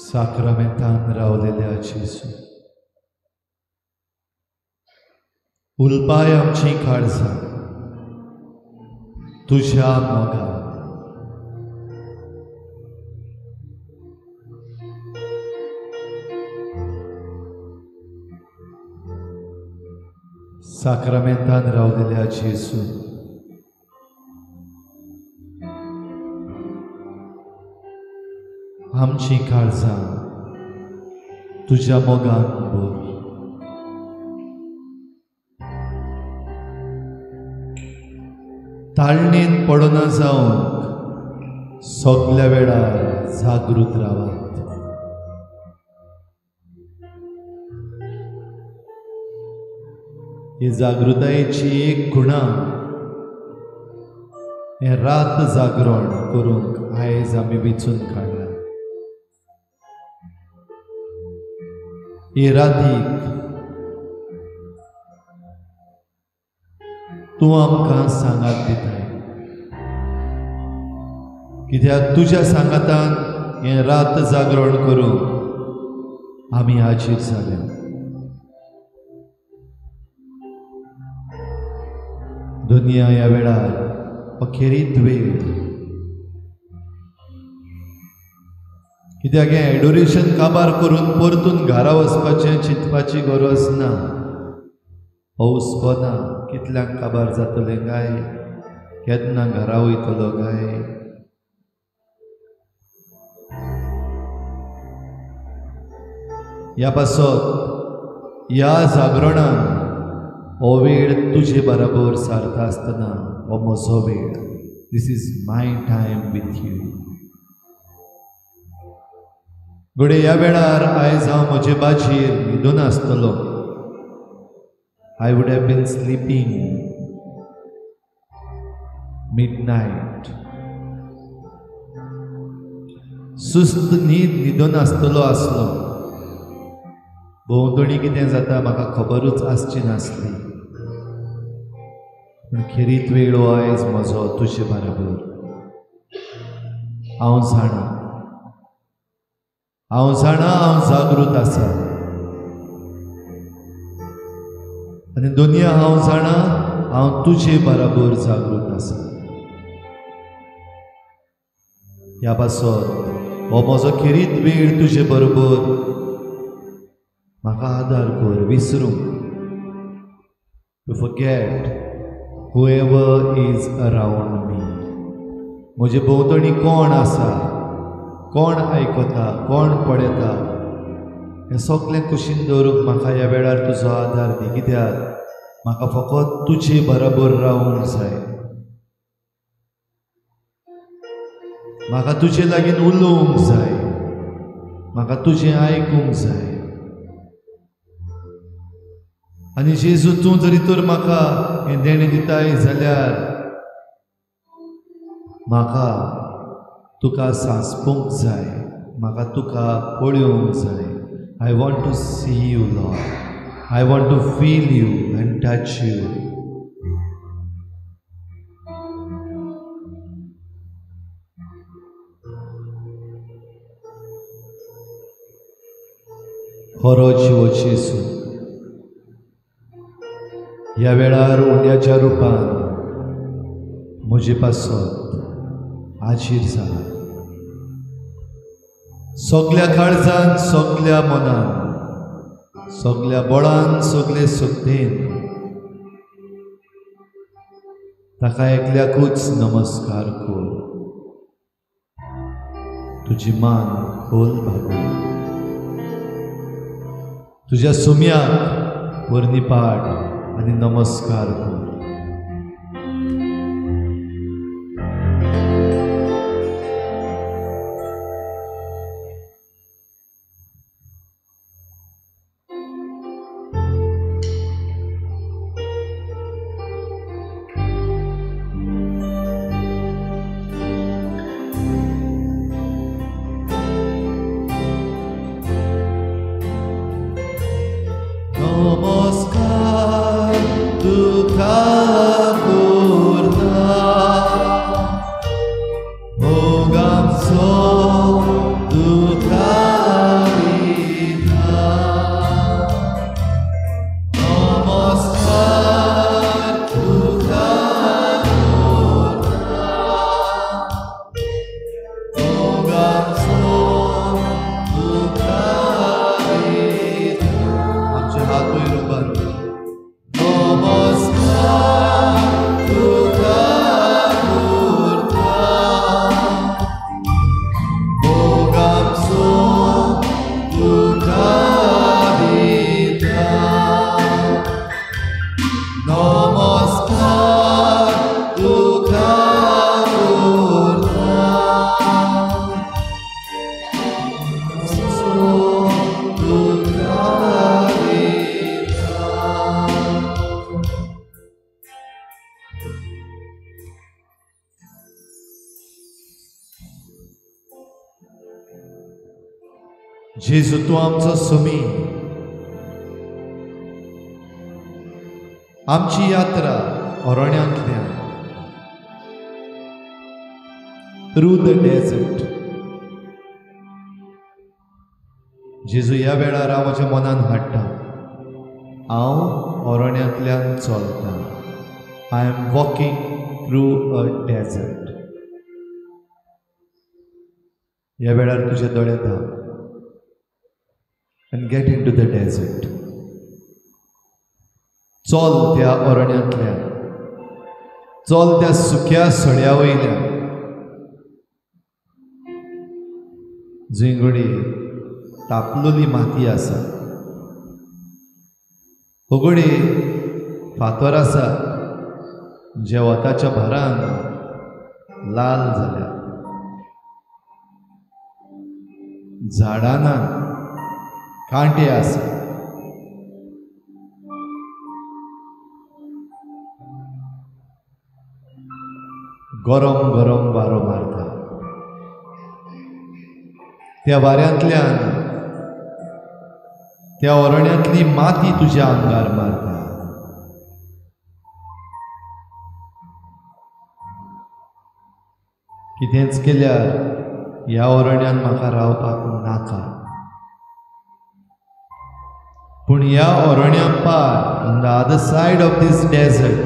साक्रामेंतान रावलेल्या जेजू, उलपाय आमची काळजां तुज्या मोगान. साक्रामेंतान रावलेल्या जेजू, आमची काळजां तुज्या मोगान भर. ताळणेन पडना जावंक सगल्या वेळार जागृत रावात. ही जागृतायेची एक खुणा हें रात जागरण करूंक आयज आमी वेंचून काडला. हे रातीक तूं आमकां सांगात दिताय, कित्याक तुज्या सांगातान हें रात जागरण करूंक आमी हाजीर जाल्या. दुनिया ह्या वेळार अखेरीत वेळ, कित्याक हें एडोरेशन काबार करून परतून घरा वचपाचें चिंतपाची गरज ना. हुस्को ना कितल्यांक काबार जातलें काय, केन्ना घरा वयतलो काय. ह्या पासत ह्या जागरणान हो वेळ तुजे बराबर सारता आसतना हो म्हजो वेळ. This is my time with you. घडये ह्या वेळार आयज हांव म्हजे बाजीर न्हिदून आसतलो. I would have been sleeping midnight. सुस्त न्हीद न्हिदून आसतलो आसलो. भोंवतणी कितें जाता म्हाका खबरूच आसची नासली, पूण खेरीत वेळ हो आयज म्हजो तुजे बराबर. हांव जाणा, हांव जाणा, हांव जागृत आसा आनी दुनिया हांव जाणा हांव तुजे बराबर जागृत आसा. ह्या पासत हो म्हजो खेरीत वेळ तुजे बरोबर म्हाका आदार कर विसरूंक, to forget whoever is around me. म्हजे भोंवतणी कोण आसा, कोण आयकता, कोण पळयता, हें सगळें कुशीन दवरूंक म्हाका ह्या वेळार तुजो आदार दी. कित्याक म्हाका फकत तुजे बराबर रावूंक जाय, म्हाका तुजे लागीं उलोवंक जाय, म्हाका तुजें आयकूंक जाय. आनी जेजू तूं जरी तर म्हाका हें देणें दिताय जाल्यार म्हाका तुका सांसपूंक जाय, म्हाका तुका पळोवंक जाय. I want to see you Lord, I want to feel you and touch you. खरो जिवो जेजू ह्या वेळार उंड्याच्या रुपान म्हजे पासत हाजीर जाला. सगल्या काळजान, सगल्या मनान, सगल्या बळान, सगले शक्तीन ताका एकल्याकूच नमस्कार कर. तुजी मान खोल भागय, तुज्या सुम्याक वरनी पाड आनी नमस्कार कर. नमस्कार तुका करता, मोगाचो तुका दिता. नमस्कार तुका करता, मोगाचो तुका दिता. आमचे हात वयर उबारून नमस्कार तुका करता, मोगाचो तुका दिता. नमस्कार तुका करता, मोगाचो तुका दिता. जेजू तूं आमचो सुमी, आमची यात्रा अरण्यांतल्यान थ्रू the dessert. जेजू ह्या वेळार हांव म्हज्या मनान हाडटा, हांव अरण्यांतल्यान चलतां. I am walking through a desert. ह्या वेळार तुजे दोळे धांप and get into the desert. चल त्या अरण्यांतल्यान, चल त्या सुक्या सड्या वयल्यान, जंय घडये तापलोली माती आसा, घडये फातर आसा जे वताच्या भारान लाल जाल्या, झाडां ना, कांटे आसा. गरम गरम वारो मारता, त्या वाऱ्यांतल्यान त्या अरण्यांतली माती तुज्या आंगार मारता. कितेंच केल्यार ह्या अरण्यान म्हाका रावपाक नाका, पूण ह्या अरण्या पार, on the other side of this desert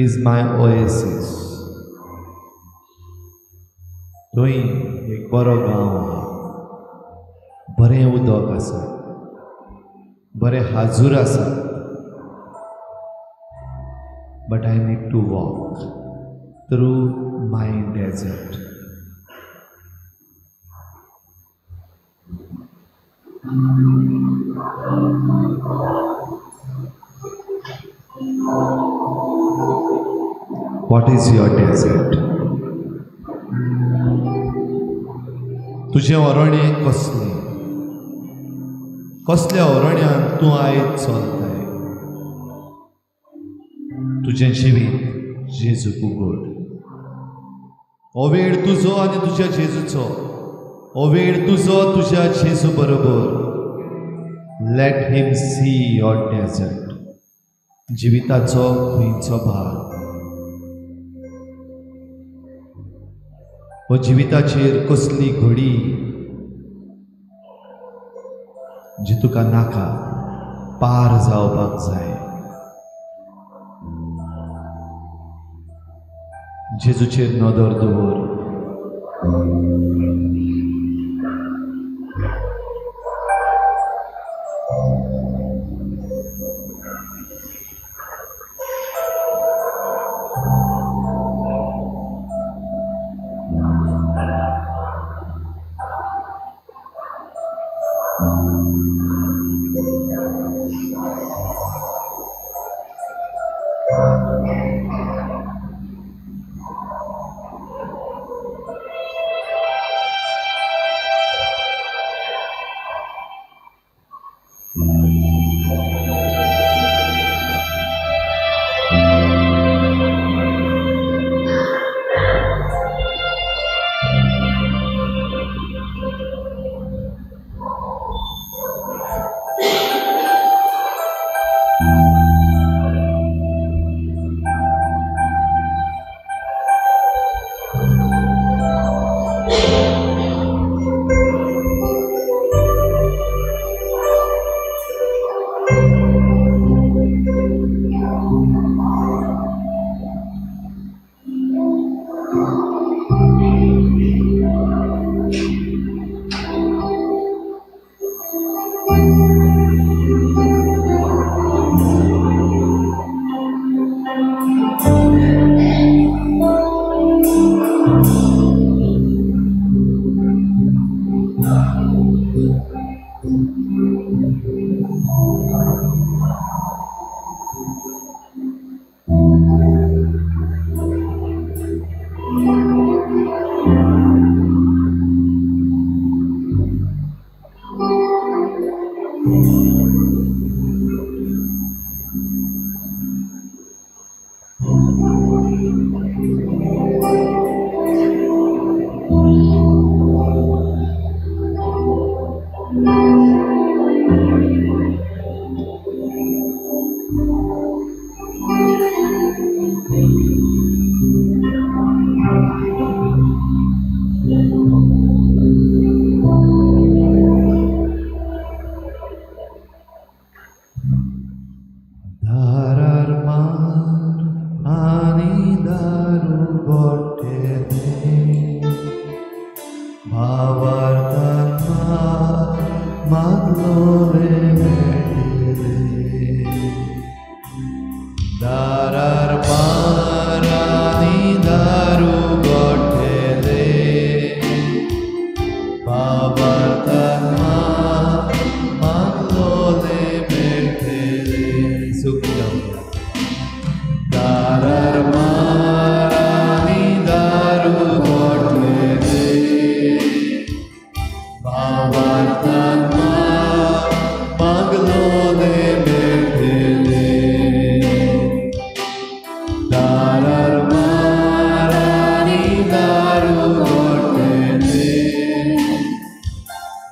is my oasis. थंय एक बरो गांव आहा, बरें उदक आसा, बरें हाजूर आसा. But I need to walk through my desert. What is your desert? तुझें अरण्य कसलें? कसल्या अरण्यान तूं आयज चलताय? तुजें जिवीत जेजूक उगड. हो वेळ तुजो आनी तुज्या जेजूचो, हो वेळ तुजो तुज्या जेजू बरोबर. Let him see your desert. जिविताचो खंयचो भाग हो जिविताचेर कसली घडी जी तुका नाका पार जावपाक जाय. जेजूचेर नदर दवर.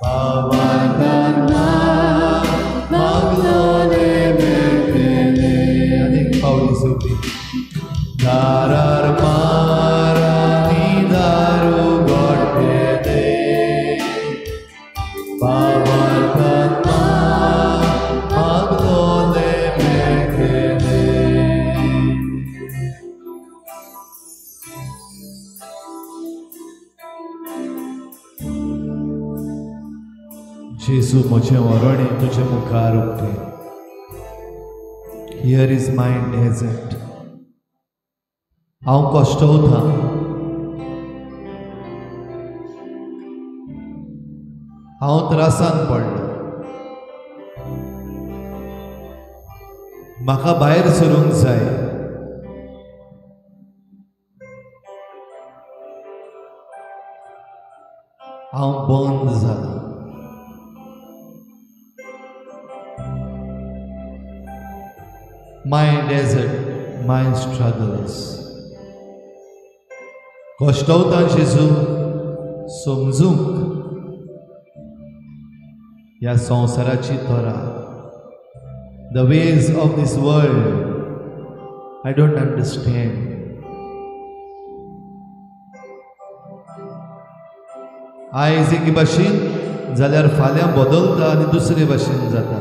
Baba जेजू म्हजें वरणें तुजे मुखार उक्तें. Here is my dessert. हांव कश्टवतां, हांव त्रासान पडलो, म्हाका भायर सरूंक जाय. हांव बंद जाला. My desert, my struggles. कश्टवतां जेजू समजूंक ह्या संवसाराची तरा. The ways of this world I don't understand. आयज एके भाशेन जाल्यार फाल्यां बदलता आनी दुसरे भाशेन जाता.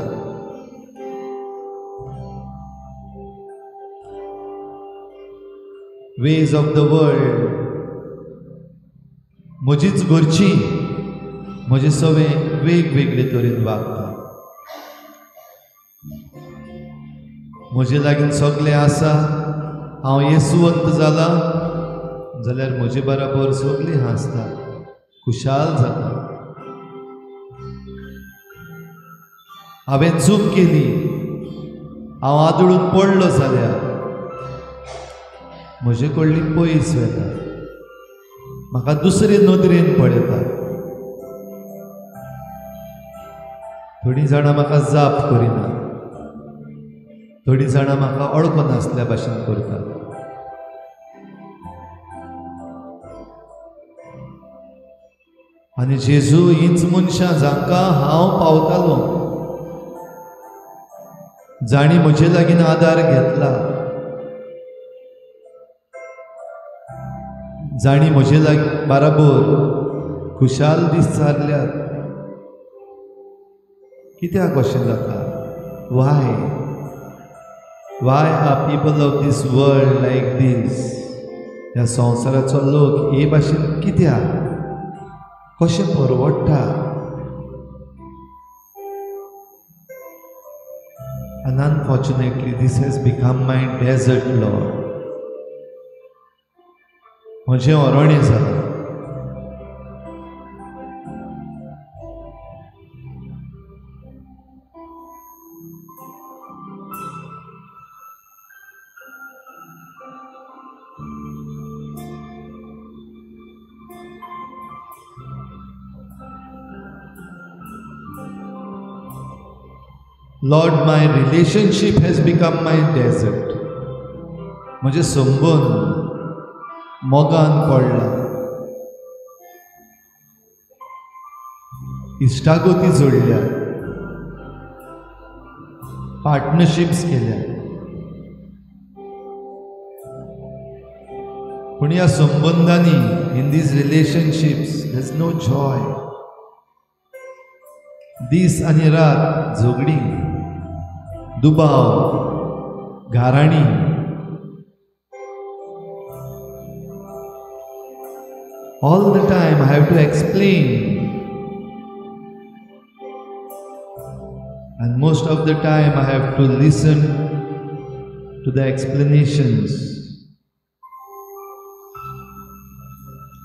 Ways of the world म्हजीच घरची म्हजे सवे वेगवेगळे तरेन वागता. म्हजे लागीं सगळें आसा, हांव येसुवंत जाला जाल्यार म्हजे बराबर सगळीं हांसता, खुशाल जाता. हांवें चूक केली, हांव आदळून पडलो जाल्यार म्हजे कडली पयस वेता, म्हाका दुसरे नदरेन पळयता. थोडीं जाणां म्हाका जाप करिना, थोडीं जाणां म्हाका अडकनासल्या भाशेन करता. आनी जेजू हींच मनशां जांकां हांव पावतालो, जांणी म्हजे लागीं आदार घेतला, जांणी म्हजे लागीं बराबर खुशाल दीस सारल्यात. कित्याक अशें जाता? Why? Why are people of this world like this? ह्या संवसाराचो लोक हे भाशेन कित्याक कशें परवडटा? And unfortunately, this has become my desert, Lord. म्हजें अरण्य जालां. Lord, my relationship has become my desert. म्हजें संबंद मोगान पडला, इश्टागती जोडल्या, पार्टनरशिप्स केल्या, पूण ह्या संबंदांनी, in these relationships there is no joy. दीस आनी रात झगडीं, दुबाव, गाराणी. All the time I have to explain, and most of the time I have to listen to the explanations.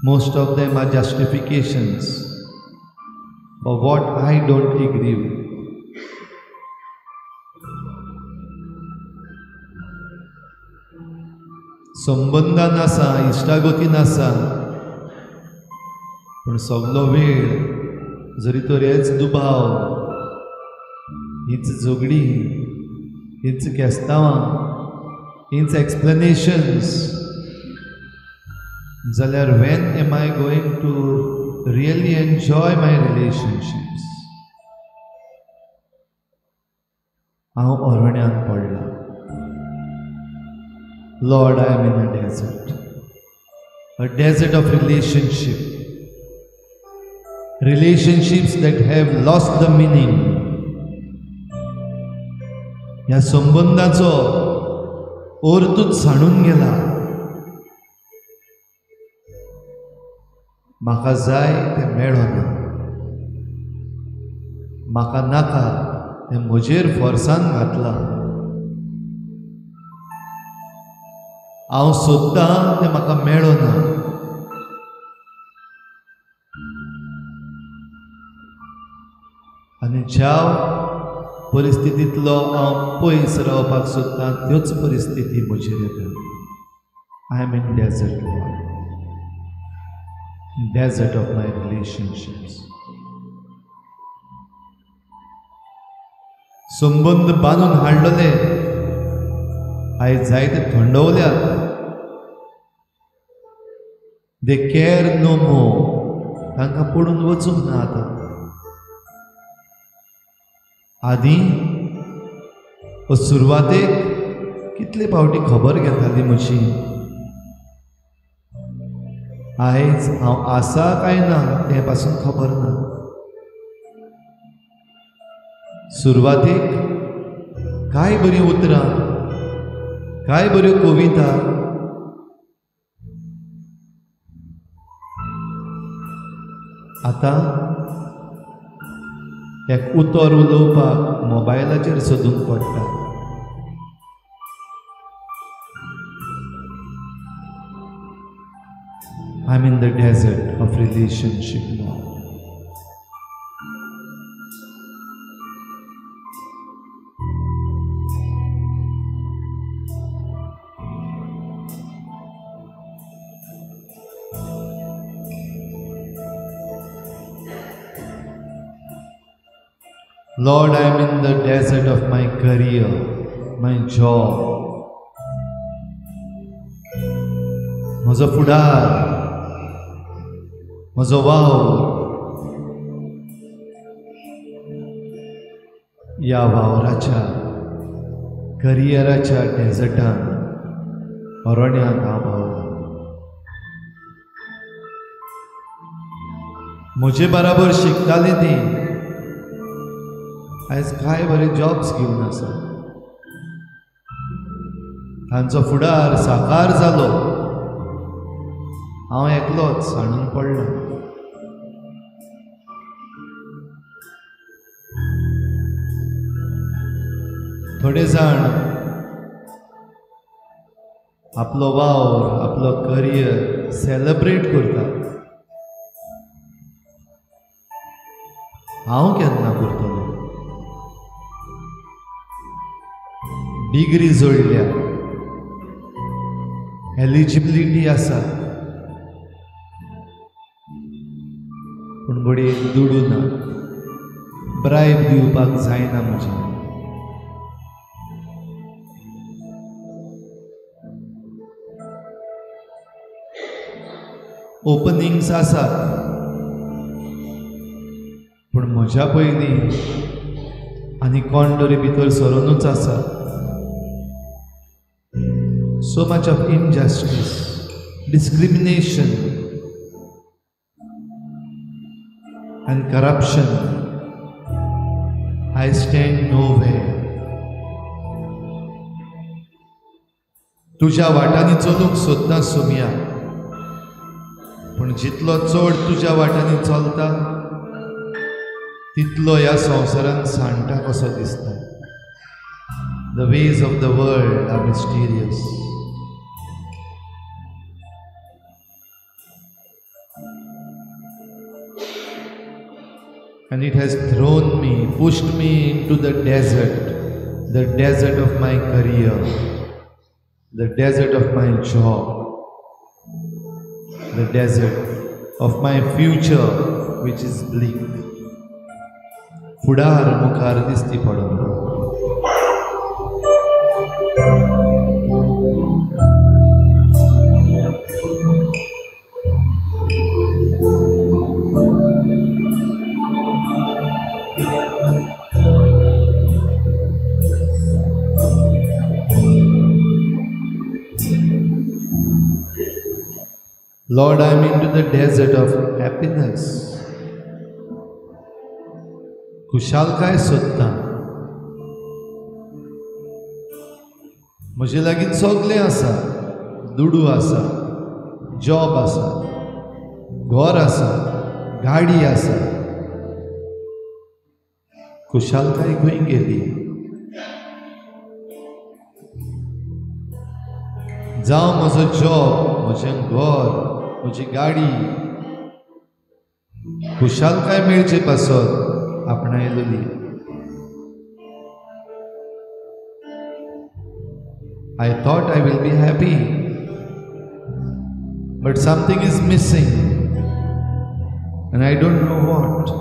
Most of them are justifications for what I don't agree with. संबंदान आसा, इश्टागतीन आसा, पूण सगलो वेळ जरी तर हेच दुबाव, हीच झगडीं, हीच केस्तांवां, हीच एक्सप्लेनेशन्स जाल्यार when am I going to really enjoy my relationships? हांव अरण्यांत पडला. Lord, I am in a desert, a desert of relationship, relationships that have lost the meaning. ह्या संबंदाचो अर्थूच सांडून गेला. म्हाका जाय तें मेळना. म्हाका नाका तें म्हजेर फोर्सान घातलां. हांव सोदतां तें म्हाका मेळना. आनी ज्या परिस्थितींतलो हांव पयस रावपाक सोदतां त्योच परिस्थिती म्हजेर येता. I am in desert, Lord, desert of my relationships. संबंद बांदून हाडलेले आयज जायते थंडवल्यात. They care no more. तांकां पडून वचूंक ना आतां. आदीं सुरवातेक कितले फावटी खबर घेताली म्हजी. आयज हांव आसा काय ना तें पासून खबर ना. सुरवातेक काय बरीं उतरां, काय बऱ्यो कविता, आतां एक उतर उलोवपाक मोबायलाचेर सोदूंक पडटा. I'm in the desert of relationship, Lord. Lord, I am in the desert of my career, my job. म्हजो फुडार, म्हजो वावर, ह्या वावराच्या, करियराच्या डेझर्टान, अरण्यांत हांव पावलां. म्हजे बराबर शिकताली ती आयज काय बरे जॉब्स घेवन आसा. तांचो फुडार साकार जालो. हांव एकलोच सांडून पडलो. थोडे जाण आपलो वावर, आपलो करियर सेलिब्रेट करतात. हांव केन्ना करतलो? डिग्री जोडल्या, एलिजिबिलिटी आसा, पूण घडये दुडू ना, ब्रायब दिवपाक जायना म्हजें. ओपनिंग्स आसात, पूण म्हज्या पयलीं आनी कोण तरी भितर सरुनूच आसा. So much of injustice, discrimination and corruption. I stand nowhere. तुझ्या वाटांनी चलूंक सोदता सोमिया, पूण जितलो चड तुझ्या वाटांनी चलता तितलो ह्या संवसारान सांडटा कसो दिसता. The ways of the world are mysterious. And it has thrown me, pushed me into the desert of my career, the desert of my job, the desert of my future, which is bleak. फुडार मुखार दिसती पडून. Lord, I am into the desert of happiness. खुशालकाय सोदता. म्हजे लागीं सगळें आसा, दुडू आसा, जॉब आसा, घर आसा, गाडी आसा, खुशालकाय खंय गेली? जावं म्हजो जॉब, म्हजें घर, म्हजी गाडी, खुशालकाय मेळचे पासत आपणायलेली. I thought I will be happy, but something is missing and I don't know what.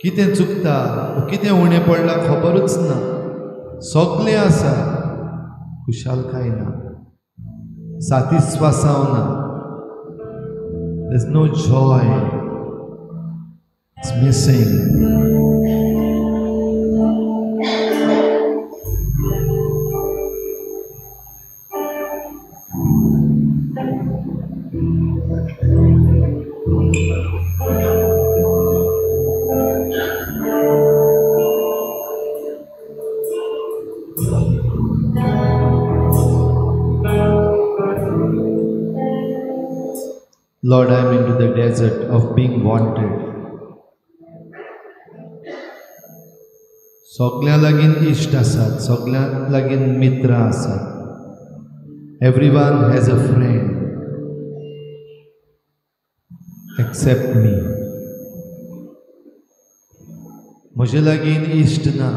कितें चुकता, कितें उणें पडलां खबरूच ना. सगळें आसा, खुशालकाय ना, सातिस्वासांव ना. There's no joy. It's missing. Lord, I am into the desert of being wanted. सगळ्यां लागीं इश्ट आसात, सगळ्यां लागीं मित्रां आसात. Everyone has a friend except me. म्हजे लागीं इश्ट ना,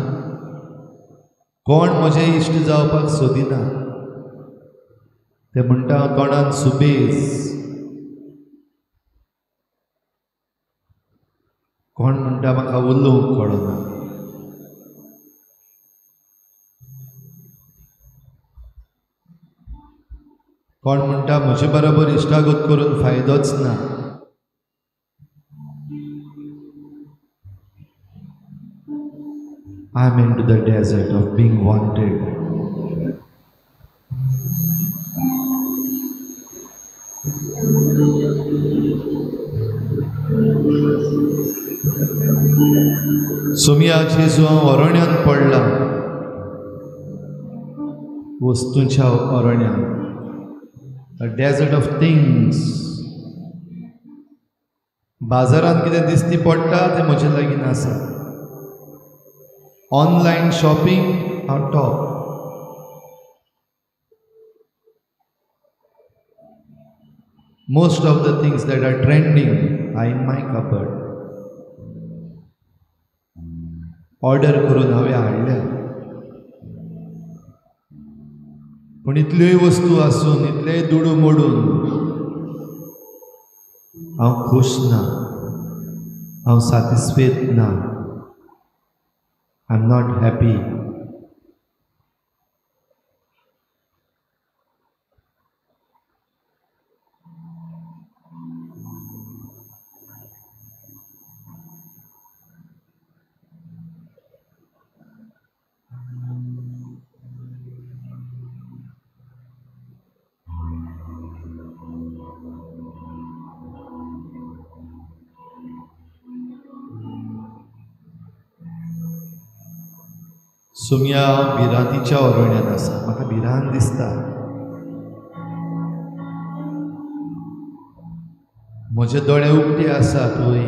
कोण म्हजे इश्ट जावपाक सोदिना. ते म्हणटा तोंडान सुबेज, कोण म्हणटा म्हाका उलोवंक कळना. कोण म्हणटा म्हजे बरोबर इश्टागत करून फायदोच ना. I am into the desert of being wanted. सोमिया जेजू हांव अरण्यांत पडला, वस्तूंच्या अरण्यांत, a desert of things. बाजारांत कितें दिसती पडटा तें म्हजे लागीं आसा. ऑनलायन शॉपिंग हांव top. Most of the things that are trending are in my cupboard. Order करून हांवें हाडल्या. पूण इतल्योय वस्तू आसून, इतलेय दुडू मोडून हांव खूश ना, हांव सातिस्फेद ना. I am not happy. Soumya हांव भिरांतीच्या अरण्यांत आसा, म्हाका भिरांत दिसता. म्हजे दोळे उक्ते आसात वय,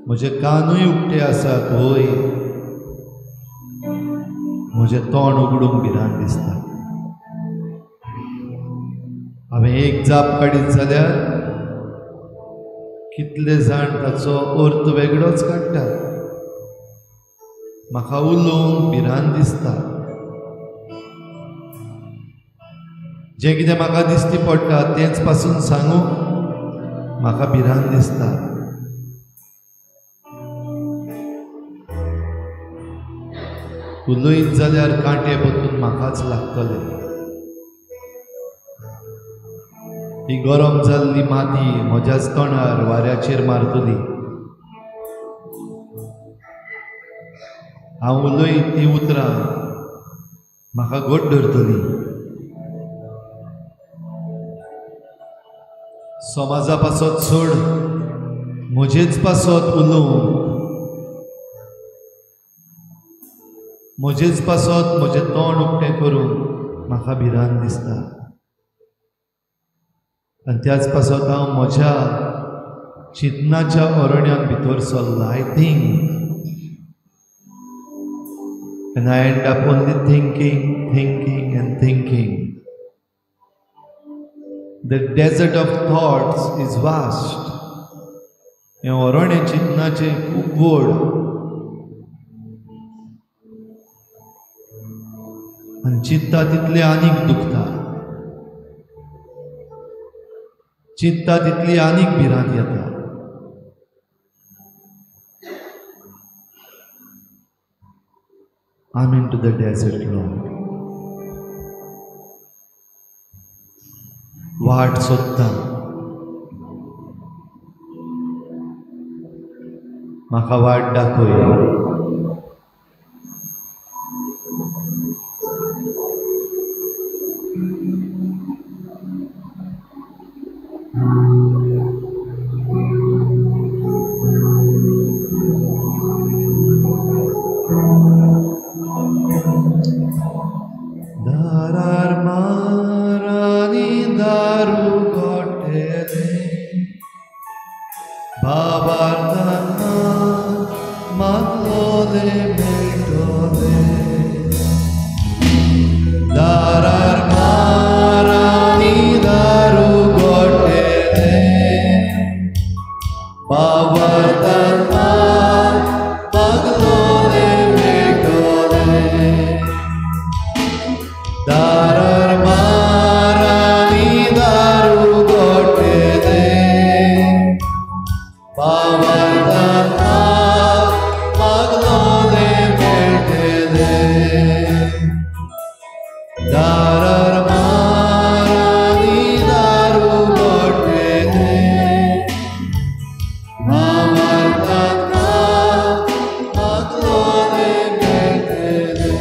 म्हजे कानूय उक्ते आसात वय, म्हजें तोंड उगडूंक भिरांत दिसता. हांवें एक जाप काडीत जाल्यार कितले जाण ताचो अर्थ वेगळोच काडटा. म्हाका उलोवंक भिरांत दिसता. जें कितें म्हाका दिसती पडटा तेंच पासून सांगूंक म्हाका भिरांत दिसता. उलयत जाल्यार कांटे परतून म्हाकाच लागतले. ही गरम जाल्ली माती म्हज्याच तोंडार वाऱ्याचेर मारतली. हांव उलयत ती उतरां म्हाका घट धरतली. समाजा पासत सोड, म्हजेच पासत उलोवंक, म्हजेच पासत म्हजें तोंड उक्तें करूंक म्हाका भिरांत दिसता. आनी त्याच पासत हांव म्हज्या चिंतनाच्या अरण्यांत भितर सरला. I think And I end up only thinking, thinking and thinking. The desert of thoughts is vast. हें अरण्य चिंतनाचें खूब व्हड आनी चिंतता तितलें आनीक दुखता, चिंतता तितली आनीक भिरांत येता. I'm into the desert, Lord. वाट सोदता, म्हाका वाट दाखय. दारार मारानी दारू गोटेले, बाबार दाना मागलोले मेळटले. दारार मारानी दारू गोटेले, बाबार दाना मागलोले मेळटले. दारार मारानी दारू गोटेले, बाबार दाना मागलोले मेळटले. दारार मारानी दारू गोटेले, बाबार दाना मागलोले मेळटले.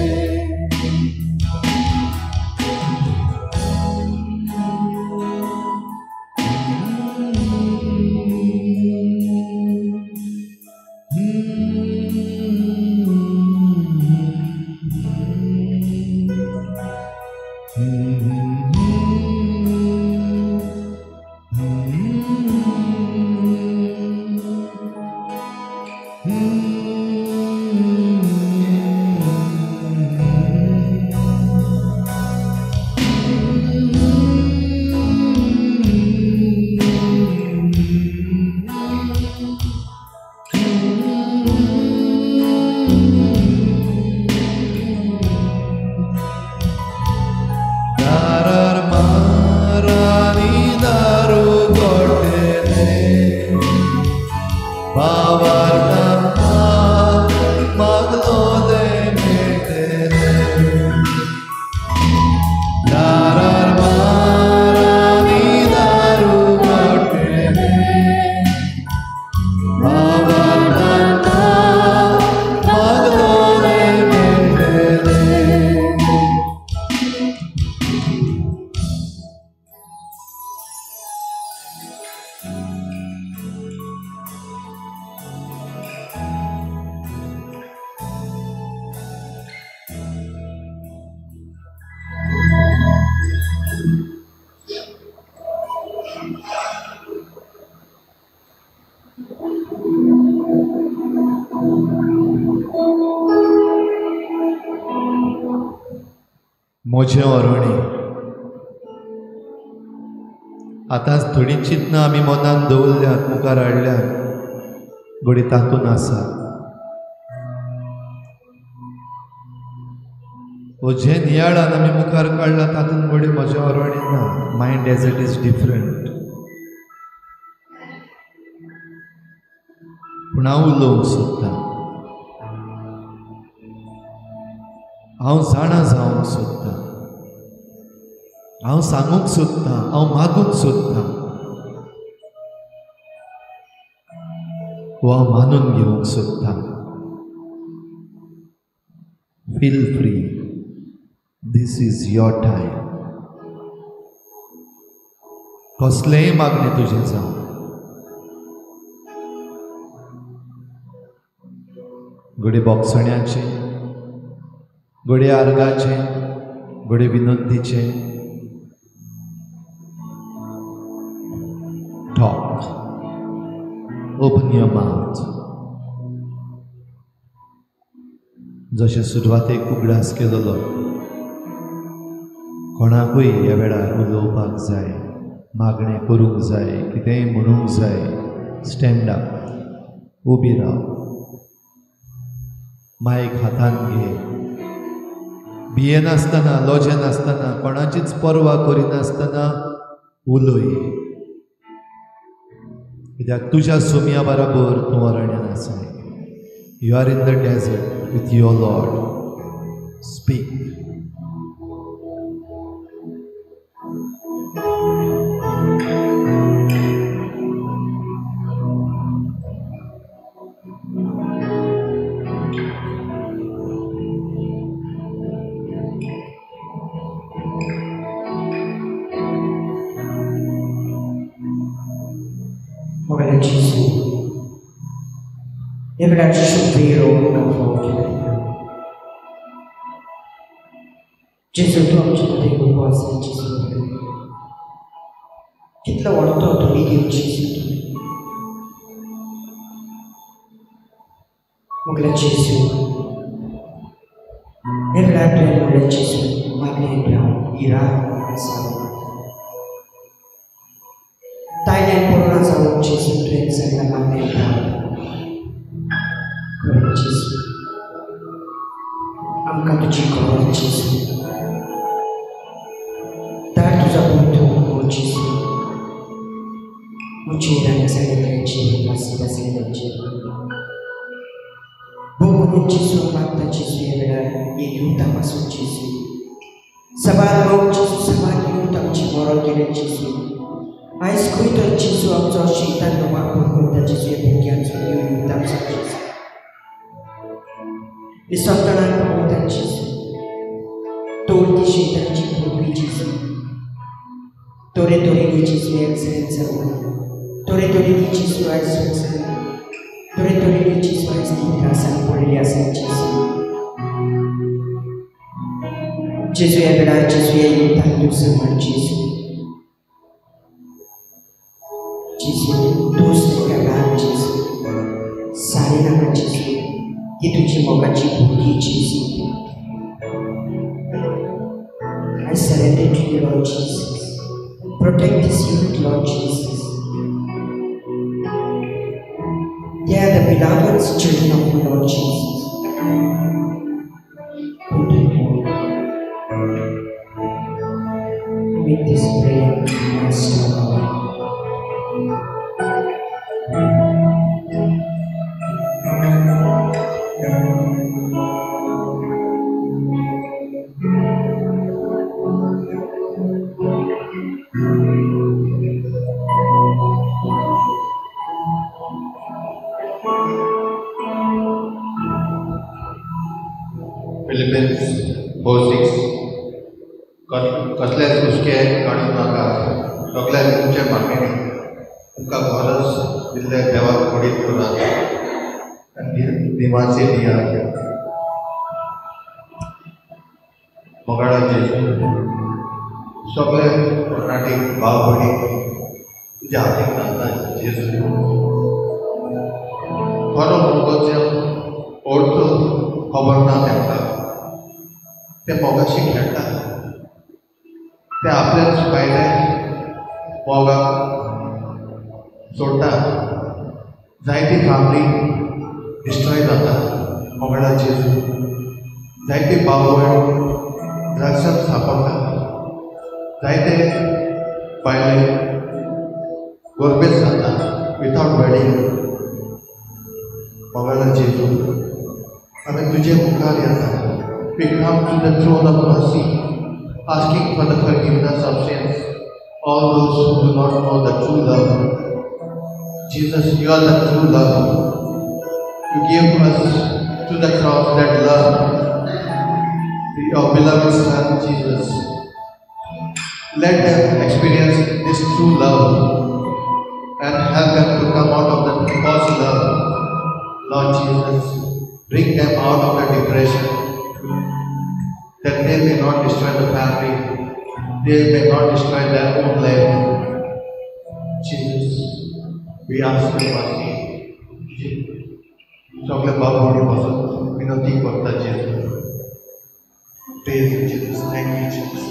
दारार मारानी दारू गोटेले, बाबार दाना मागलोले मेळटले. दारार मारानी दारू गोटेले, बाबार दाना मागलोले मेळटले. म्हजें अरण्य. आतांच थोडीं चिंतनां आमी मनान दवरल्यात, मुखार हाडल्यात, घडये तातूंत आसा. वो जें नियाळान आमी मुखार काडलां तातूंत घडये म्हजें अरण्य ना. My desert is different. पूण हांव उलोवंक सोदतां, हांव जाणा जावंक सोदतां, हांव सांगूंक सोदतां, हांव मागूंक सोदतां, वो हांव मानून घेवंक सोदतां. Feel free, this is your time. कसलेंय मागणें तुजें जावं, घडये बोगसण्याचें, घडये आर्गाचें, घडये विनंतीचें. Talk, open your mouth. जशें सुरवातेक उगडास केलेलो, कोणाकूय ह्या वेळार उलोवपाक जाय, मागणें करूंक जाय, कितेंय म्हणूंक जाय, स्टँड अप, उबी राव, मायक हातान घे, भियेनासतना, लजेनासतना, कोणाचीच पर्वा करिनासतना उलय, कित्याक तुज्या सोम्या बराबर तूं अरण्यान आसाय. You are in the desert with your Lord. Speak. Ora Gesù, e Gesù vero che Gesù tu आमच्या मदें उबो आसा जेजू, कितलो व्हडलो धनी देव जेजू तूं. मुगल्या जेजू हे वेळार तुवें म्हणलें जेजू मागणें राव इरा आसा तायल्यान पळोवना जावं जेजू तुवें सांगलां मागणें राव. खरें जेजू आमकां तुजी खबर जेजू, दार तुजो बंद जेजू, म्हजी रांगसाळेची मासी भोगून जेजू मागता जेजू ह्या वेळार हे युद्धा पासून जेजू, सबार लोक जेजू सबार युद्ध आमची मरण गेले जेजू. आयज खंय तर जेजू आमचो शैतान वापर करता जेजू ह्या भुरग्यांचो युद्धाचो जेजू, हे सत्तरान पळयता जेजू, तोर ती शैतानाची पृथ्वी जेजू, तोरे तोरेनी जेजू एक्सिडेंट जावन, तोरे तोरेनी जेजू आयज वचून, तोरे तोरेनी जेजू आयज ती त्रासान पडिल्ली आसा जेजू. जेजू ह्या वेळार जेजू ह्या युद्धान तूं सांबाळ जेजू, जेजू दोस तांकां राग जेजू, सारी नाका जेजू, ती तुजी मोगाची भुरगीं जेजू. I surrender to you, Lord Jesus. Protect this youth, Lord Jesus. They are the beloved children of you, Lord Jesus. Put them all. Make this prayer, Master Lord. Philippians 4:6. कसलेच हुस्के काडूं नाका, सगळ्याक तुमचे मागणी तुमकां गरज दिल्ले देवाक फुडें करात आनी दिवाचे दियात. मोगाळा जेजू, सगळे कर्नाटीक भाव भयणी तुज्या हातीक घालता जेजू. खरो मोगाचो अर्थ खबर ना तांकां, ते मोगाशी खेळटा, ते आपल्याच भायले मोगाक सोडटा. जायती फॅमिली डिस्ट्रॉय जाता मोगाळा जेजू, जायती भाव भयण ड्रग्सान सांपडटा, जायते बायले गोरबेज जाता विथआवट वेडींग. मोगाळा जेजू, आमी तुजे मुखार येता. We come to the throne of mercy, asking for the forgiveness of sins, all those who do not know the true love. Jesus, you are the true love. You gave us to the cross that love, your beloved Son, Jesus. Let them experience this true love and help them to come out of the false love. Lord Jesus, bring them out of the depression, that they may not destroy the family, they may not destroy their own life. Jesus, we ask your mercy. सगळे भाव भयणी पासून विनंती करता जेजू. Praise you, Jesus. Thank you, Jesus.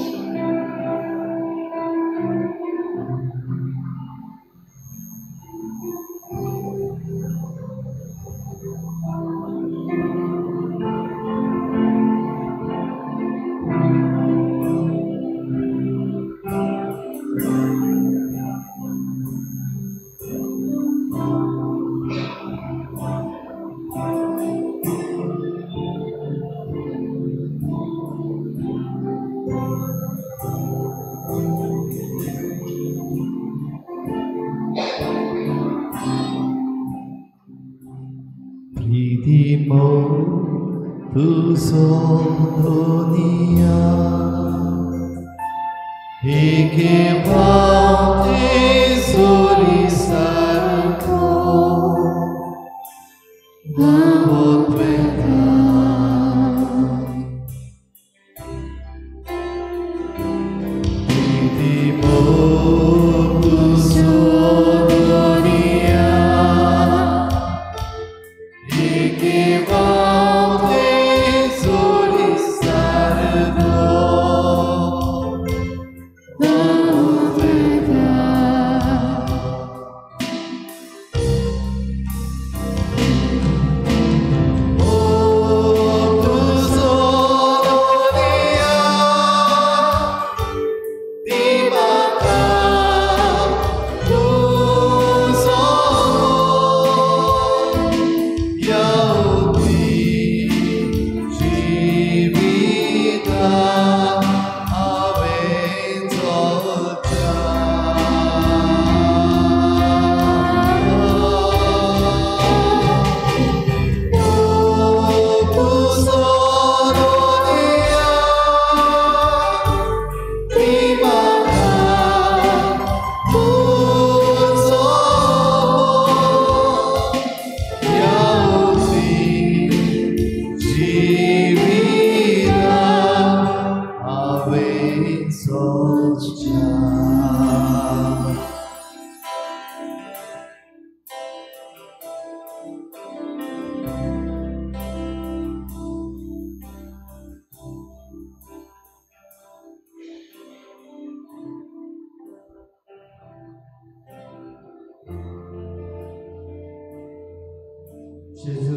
जेजू,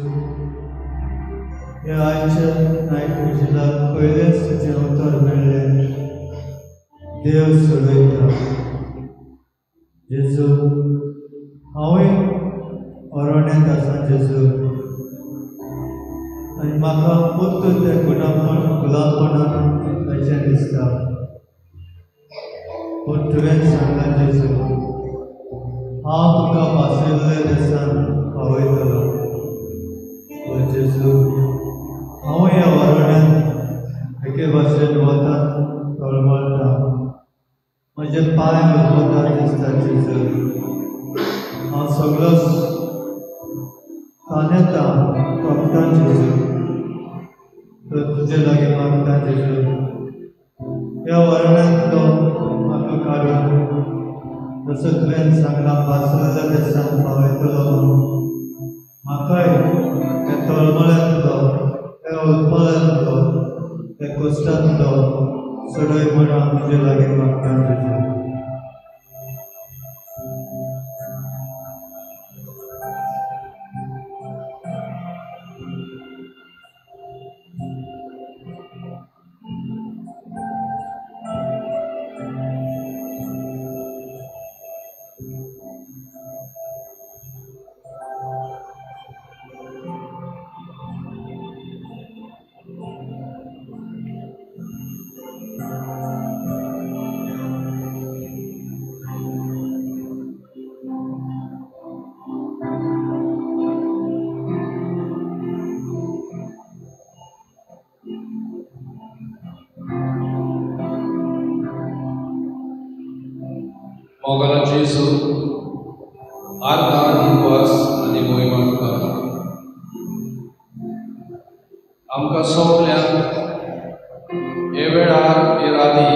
ह्या आयच्या नायट विजिलाक पयलेंच तुजें उतर मेळ्ळें, देव सोडयता. जेजू, हांवूय अरण्यांत आसा जेजू, आनी म्हाका परतून त्या गुलामपणान वयचें दिसता. पूण तुवें सांगलां जेजू, हांव तुका वाचयल्ले देसान पावयतलो. जेजू, हांव ह्या वरण्यान एके भाशेन वता तळमळटा, म्हजे पांय वता दिसता जेजू. हांव सगळोच तानेता तोपता जेजू, तर तुजे लागीं मागता जेजू, ह्या वरण्यांतलो म्हाका काडून जसो तुवें सांगलां वाचलेल्या देसान पावयतलो म्हणून म्हाकाय त्या तळमळ्यांतलो, त्या उलपळ्यांतलो, त्या कश्टांतलो सोडय म्हूण हांव तुजे लागीं मागता जेजू. मोगाला जेजू, आर्गां दिनवास आनी मोहिमा तुका. आमकां सोंपल्यान हे वेळार, हे राती,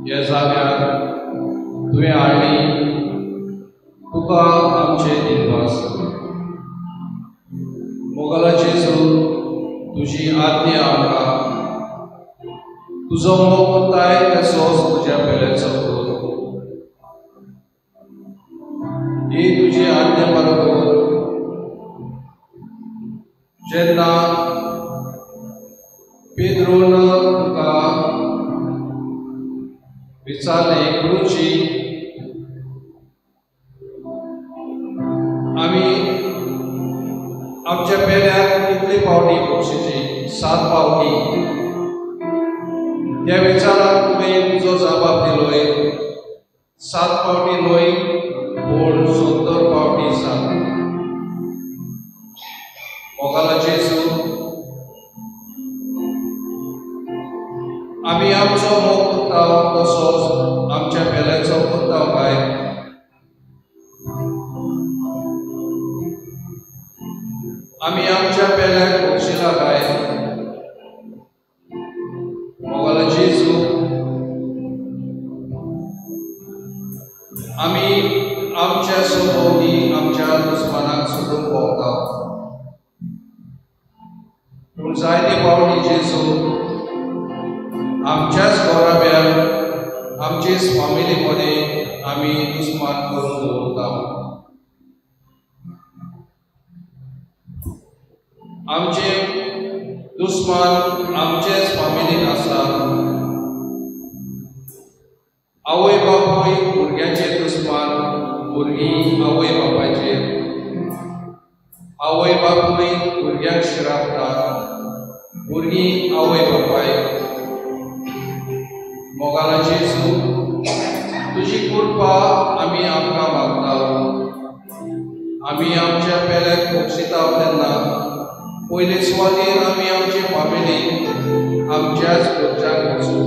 हे जाग्यार तुवें हाडली, तुका आमचे दिनवास. मोगाला जेजू, तुजो मोग करताय तसोच तुज्या पेल्याचो कर. ही तुजी आज्ञा पाळून जेन्ना पेद्रून तुका विचारलें, गुरुजी आमी आमच्या पेल्याक कितले पावटी बक्षिची? 7 पावटी. त्या विचाराक तुवें तुजो जबाब दिलोय, 7 पावटी न्हय पूण 70 पावटी 7. मोगाला जेजू, आमी आमचो मोग करता तसोच आमच्या पेल्याचो करता काय? आमी आमच्या पेल्याक बक्षिला काय? मोगाला जेजू, आमी आमच्या सभोवती आमच्या दुस्मानाक सोडून भोंवता, पूण जायते पावटी जेजू आमच्याच घराब्यात आमचेच फामिली मध्ये आमी दुस्मान करून दवरता. आमचे दुस्मान आमचेच फामिलीन आसात. आवय बापूय भुरग्यांचे दुस्मान, भुरगीं आवय बापायचेर, आवय बापूय भुरग्यांक शिरापतात, भुरगीं आवय बापायक. मोगाला जेजू, तुजी कृपा आमी आमकां मागता. आमी आमच्या पेल्याक बक्षिता तेन्ना पयले सुवातेर आमी आमचे फामिलीक आमच्याच घरच्यांक वचूं.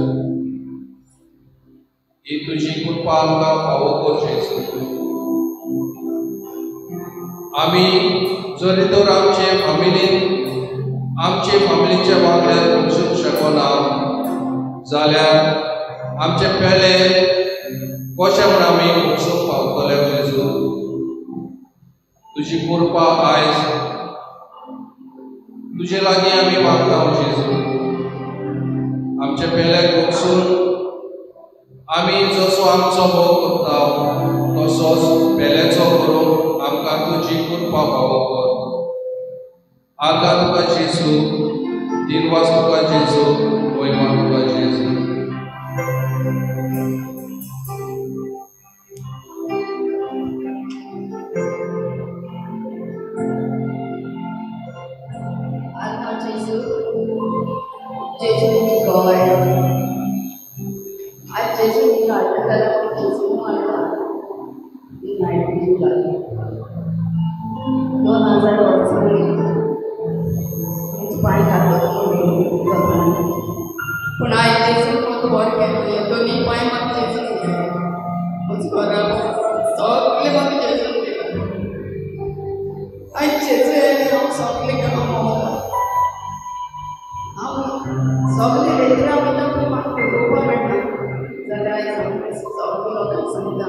ही तुजी कृपा आमकां फावो कर जेजू. आमी जरी तर आमचे फामिलीन आमचे फामिलीच्या वांगड्याक वचूंक शकना जाल्यार आमचे पेले कशें म्हूण आमी वचूंक पावतले जेजू? तुजी कृपा आयज तुजे लागीं आमी मागता जेजू. आमच्या पेल्याक वचून आमी जसो आमचो मोग करता तसोच पेल्याचो करून आमकां तुजी कृपा फावो कर. आर्गां तुका जेजू, दिनवास तुका जेजू, महिमा तुका जेजू. पूण आयज जेजून म्हाका बरें केलें, दोनी पांय म्हाका जेजून दिले, म्हज्या घरा सगळें म्हाका जेजून दिलें. आयज जेजू येयलें हांव सगळें घेवन भोंवता. हांव सगळें रेत्रा वयता पूण म्हाका उलोवपाक मेळटा जाल्यार आयज हांव सगळें लोकांक सांगता,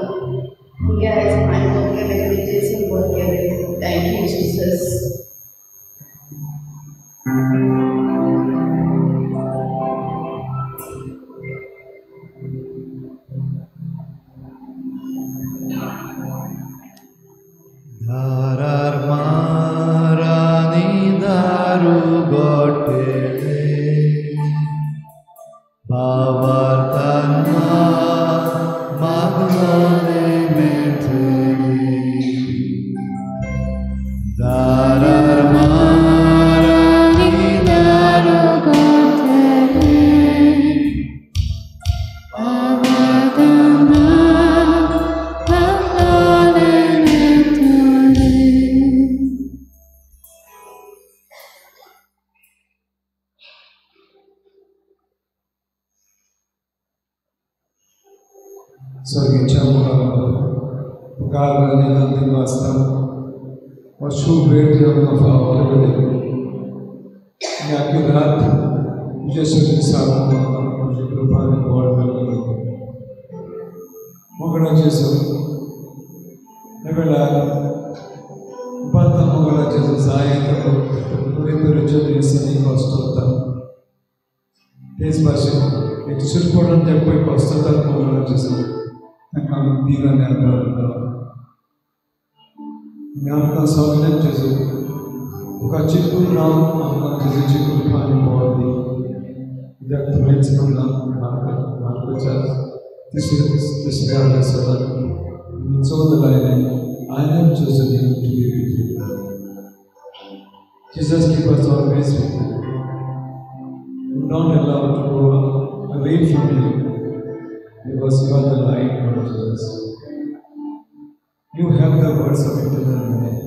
मुगे आयज पांय बरें केलें, जेजून बरें केलें. Thank you Jesus. दारार मारानी दारू गोटेले, भावार्थान मागलोले मेळटले. दारार मारानी दारू गोटेले, भावार्थान मागलोले मेळटले. सर्गीच्या मुखार वाचता हो शुभ वेळ तुवें आमकां फावो केलो. आनी आख्खी रात तुजे सगळीं सारून आमकां तुजी कृपा आनी बळ मेळ्ळें. मोगळा जेजू, ह्या वेळार उबारता मोगळा जेजू जाय तरे तरेच्यो दुयेंसांनी कश्ट वता. तेच भाशेन एक चुरपणान ते पळय पश्चाताप मंगळा जेजू तांकां आमी धीर आनी आदार दिता आनी आमकां सगल्यांक जेजू तुका चिकून रावन आमकां जेजूची कृपा आनी बळ दी कित्याक तुवेंच म्हणलां मार्काच्या तिसऱ्या वेसनान आनी 14 लायलें I have chosen you to be with you. Jesus, keep us always with you. Do not allow to go away from you, because you are the light, Lord Jesus. You have the words of eternal life.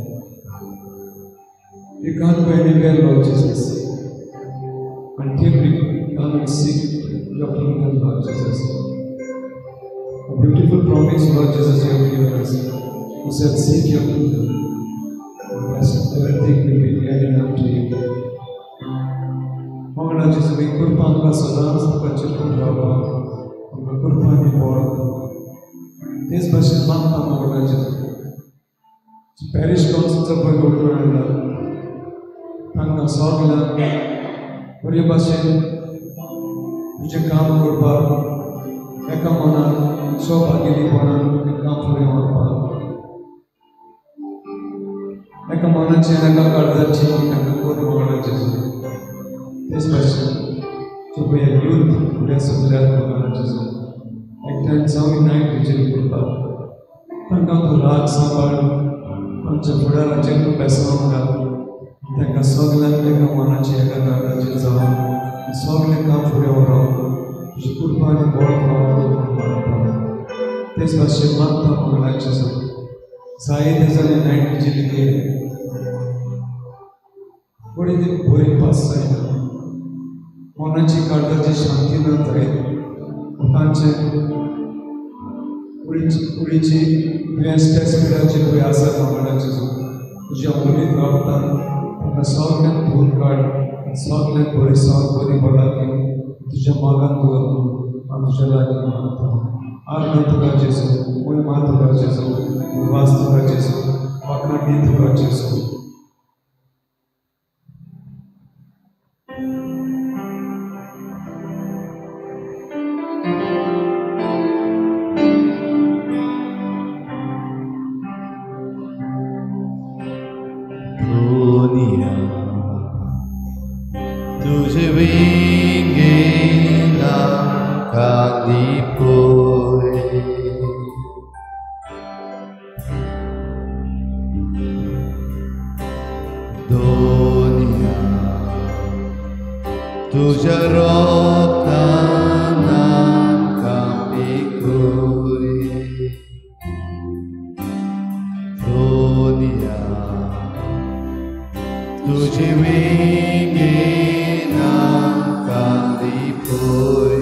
You can't go anywhere, Lord Jesus, until we come and seek your kingdom, Lord Jesus. A beautiful promise, Lord Jesus, you have given us. You said, seek your kingdom, and everything will be added up to you. Mangala जेजू ही कृपा आमकां सदांच तुका चिकून रावपाक आमकां कृपा आनी बळ तेच भाशेन मागता मंगळा जेजू पॅरिश कावन्सिलचो पळय घडोवन हाडला तांकां सगल्यांक बरे भाशेन तुजें काम करपाक एका मनान स्वभागिनीपणान तें काम फुडें व्हरपाक एका मनाचें एका काळजाचें तांकां कर मंगळा जेजू तेच भाशेन जे पळय यूथ फुडें सरल्यात मंगळा जेजू एकठांय जावन नायट विजील करपाक तांकां तूं राग सांबाळ आमच्या फुडाराचेर तूं बेसांव घाल तांकां सगल्यांक एका मनाचें एका काळजाचें जावन सगलें काम फुडें व्हरोन तुजी कृपा आनी बळ फावो कर म्हूण मागता तेच भाशेन मागता मंगळा जेजू जायते जाले नायट विजील गेले बरी ती बरी पास जायना मनाची काळजाची शांती ना जायत तांचे कुडीची दुयेंस टेस्पिडाची पळय आसा मंगळा जेजू तुज्या मुलीत रगतान तांकां सगल्यांक धुवन काड सगल्यांक बरी सग बरी भलायकी तुज्या मागान दवर म्हूण हांव तुज्या लागीं मागता. आर्गां तुका जेजू, मोहिमा तुका जेजू, निवास तुका जेजू, वाखाणी तुका जेजू. दुनिया तुझे वेंगेन आमकां लिपय दुनिया तुझ्या रोगतान आमकां पिकय दुनिया तुझे वेंगेन आमकां लिपय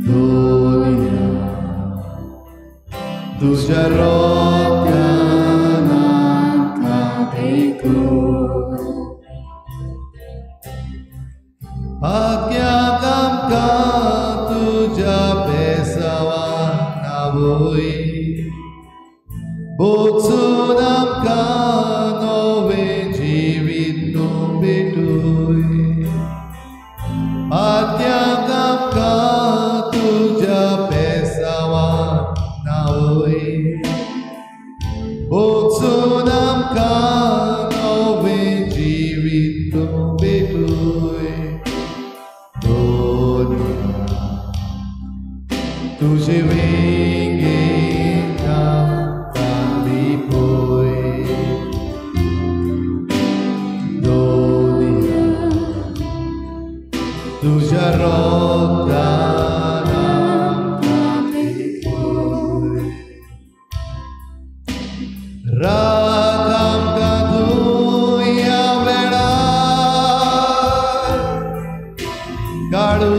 दुनिया तुझ्या रोगतान आमकां पिकय आज्ञाक आमकां तुज्या बेसावान नावय बोगसून आमकां नवें जिवीत तूं भेटय आज्ञाक आमकां तुज्या बेसावान नावय बोगसून आमकां नवें जिवीत तूं भेटय दुनिया तुझे वेंगेन आमकां लिपय दुनिया तुझ्या रोगतान आमकां पिकय राग आमकां तूं ह्या वेळार काळू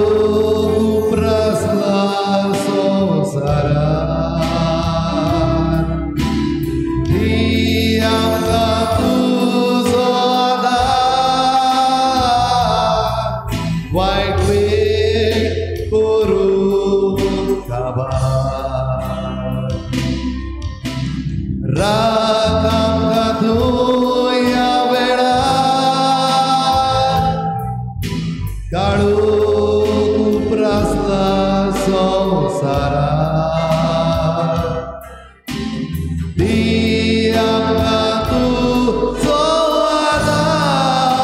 उप्रासला संवसारार दी आमकां तुजो आदार वायट वेळ करूंक काबार राग आमकां तूं ह्या वेळार काळू काळोख उप्रासला संवसारार दी आमकां तुजो आदार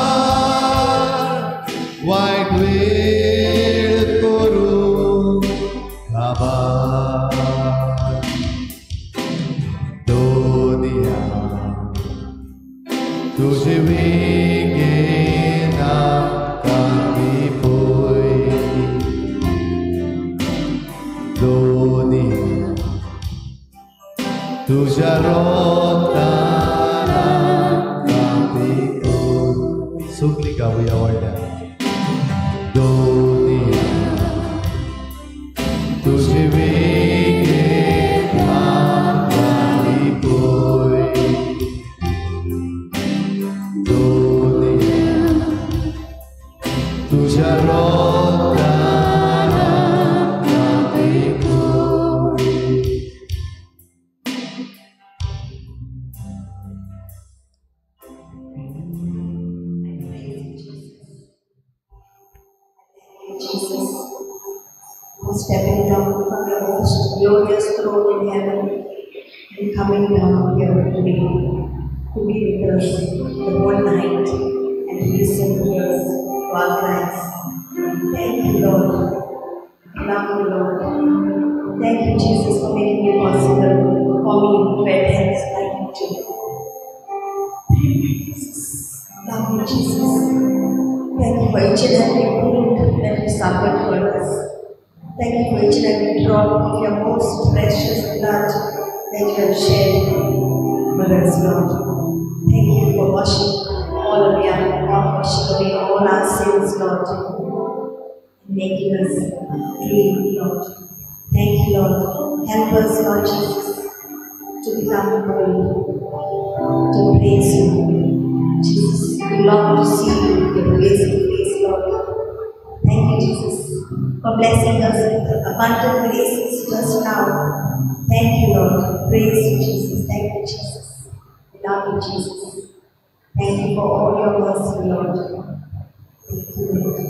वायट वेळ करूं काबार दोनिया तुजे वेगेन आमकां लिपय दोनिया तुज्या रोगतान आमकां पिकोय. सगळीं गावया व्हडल्या. दोनिया तुजे वेगेन आमकां लिपय दोनिया तुज्या रोगतान आमकां पिकोय. Jesus, for stepping down from your most glorious throne in heaven and coming down here today to be with us the whole night and to listen to us, to our cries. Thank you, Lord. Love you, Lord. Thank you, Jesus, for making it possible for me to attend this night too. Thank you, Jesus. Love you, Jesus. Thank you for each and every wound that you suffered for us. Thank you for each and every drop of your most precious blood that you have shed for us, Lord. Thank you for washing all away, washing away all our sins, Lord, and making us clean, Lord. Thank you, Lord. Help us, Lord Jesus, to become holy, to praise you. Jesus, we long to see you face to face, Lord. Thank you, Jesus, for blessing us with abundant graces just now. Thank you, Lord. Praise you, Jesus. Thank you, Jesus. We love you, Jesus. Thank you for all your mercy, Lord. Thank you, Lord.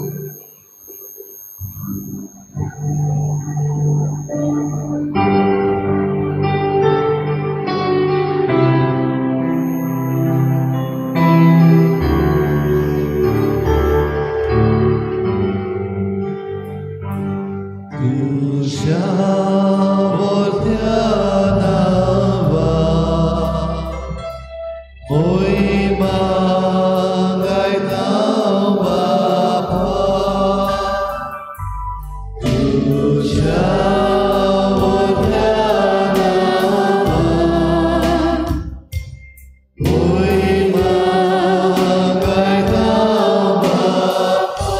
तुज्या वरत्या नांवा मोहिमा गायता बापा तुज्या वरत्या नांवा मोहिमा गायता बापा.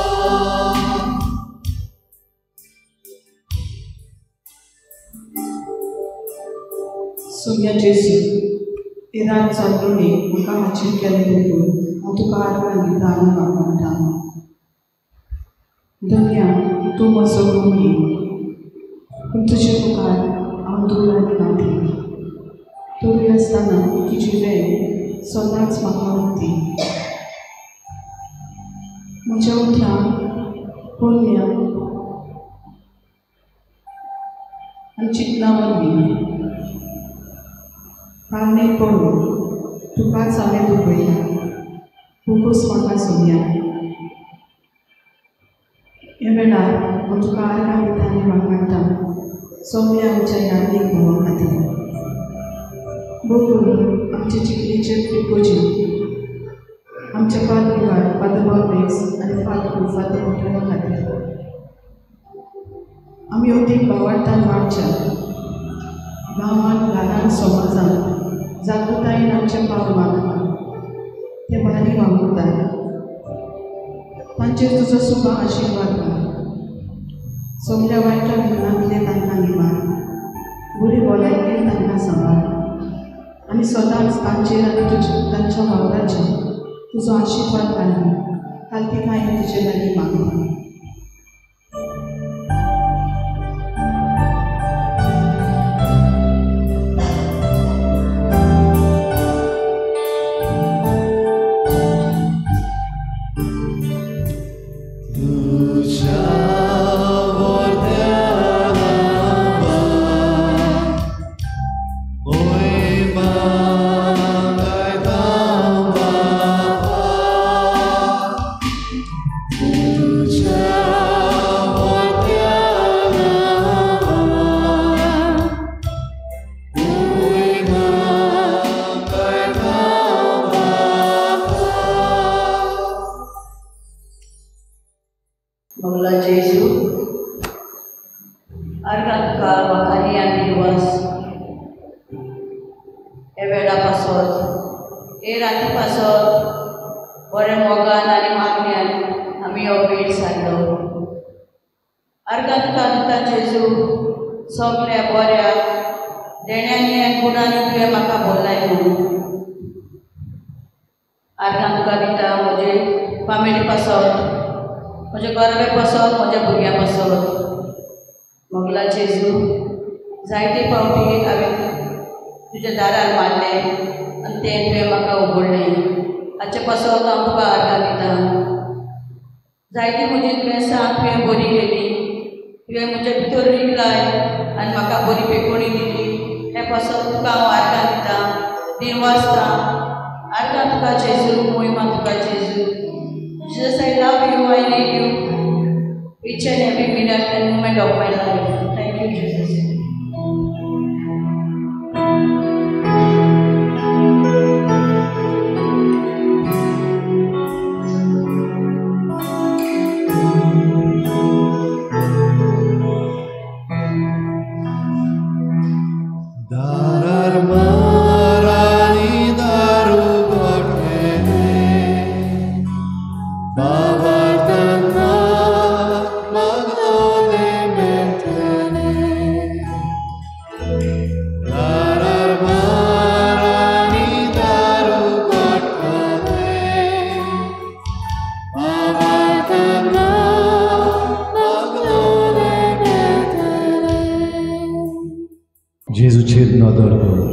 सोम्या जेजू, ती रात चंद्रुणी म्हाका हाजीर केलें देखून हांव तुका आर्गां दिता आनी वागणटा. धन्या, तूं म्हजो गुमी, पूण तुजे मुखार हांव दूर आनी नाती. तरी आसतना तुजी वेळ सदांच म्हाका उरती. म्हज्या उतरां पोरण्या आनी चिंतना वरवीं ताळमेळ पडून तुकाच हांवें दुखयला. फुकूस म्हाका सोम्या. ह्या वेळार हांव तुका आर्गां दिता आनी वागणटा सोम्या आमच्या यादीक भावा खातीर. बघून आमचे चिखलीचे फिकोजी, आमच्या पादविगार फादर बॉर्बेक्स आनी फादर फादर मोटरा खातीर आमी अदीक भावार्थान वाडच्या गांवांत ल्हानान समाजान जागृतायेन आमचें पावल मारता ते भारी वावुरतात. तांचेर तुजो सुबा आशिर्वाद घाल. सगल्या वायटा विघ्नांतलें तांकां निवार, बरी भलायकेन तांकां सांबाळ आनी सदांच तांचेर आनी तुज्या तांच्या वावराचेर तुजो आशिर्वाद घालून तांकां तुजे लागीं मागता. तुझ्या वर्त्या नांवान मोहिमा गायता बापा, तुझ्या वर्त्या नांवान मोहिमा गायता बापा. मंगला जेजू, अर्घां तुका वाखारी आनी दिवस हे वेळा पासत, हे राती पासत बऱ्या मोगान आनी मागण्यान आमी हो वेळ सारलो. अर्घां तुका दिता जेजू, सगल्या बऱ्या देण्यांनी आनी गुणांनी तुवें म्हाका बोलाय म्हणून. अर्घां तुका दिता म्हजे फामिली पासत, म्हज्या घराब्या पासत, म्हज्या भुरग्यां पासत. मोगला जेजू, जायते फावटी हांवें तुज्या दारार मारलें आनी तें तुवें म्हाका उगडलें. हाचे पासत हांव तुका आर्गां दिता. जायती म्हजी दुयेंसां तुवें बरी केली, तुवें म्हज्या भितर रिगलाय आनी म्हाका बरी पेकोणी दिली. हे पासत तुका हांव आर्गां दिता, दिन वाचता. आर्गां तुका जेजू, मोहिमा तुका जेजू. Jesus, I love you, I need you each and every minute and moment of my life. Thank you, Jesus. दारार मारानी दारू गोठेले, बाबार्तांना मागलोले मेळटले. दारार मारानी दारू गोठेले, बाबार्तांना मागलोले मेळटले. जेजूचेर नदर दवर.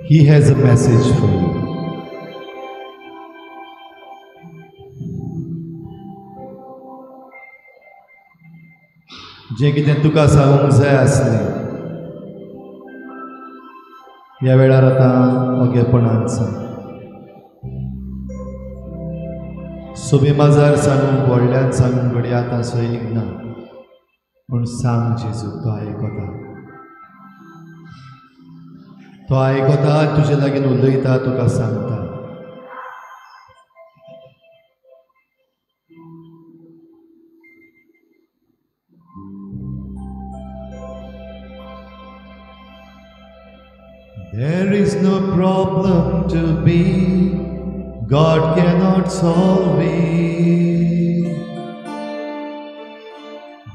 He has a message for you. जें कितें तुका सांगूंक जाय आसलें ह्या वेळार आतां ओगेपणान सांग. सोबी माजार सांगूंक, व्हडल्यान सांगूंक घडये आतां सोयीक ना, पूण सांग जेजू, तो आयकता. तो आयकता, तुजे लागीं उलयता, तुका सांगता. There is no problem to be, God cannot solve it.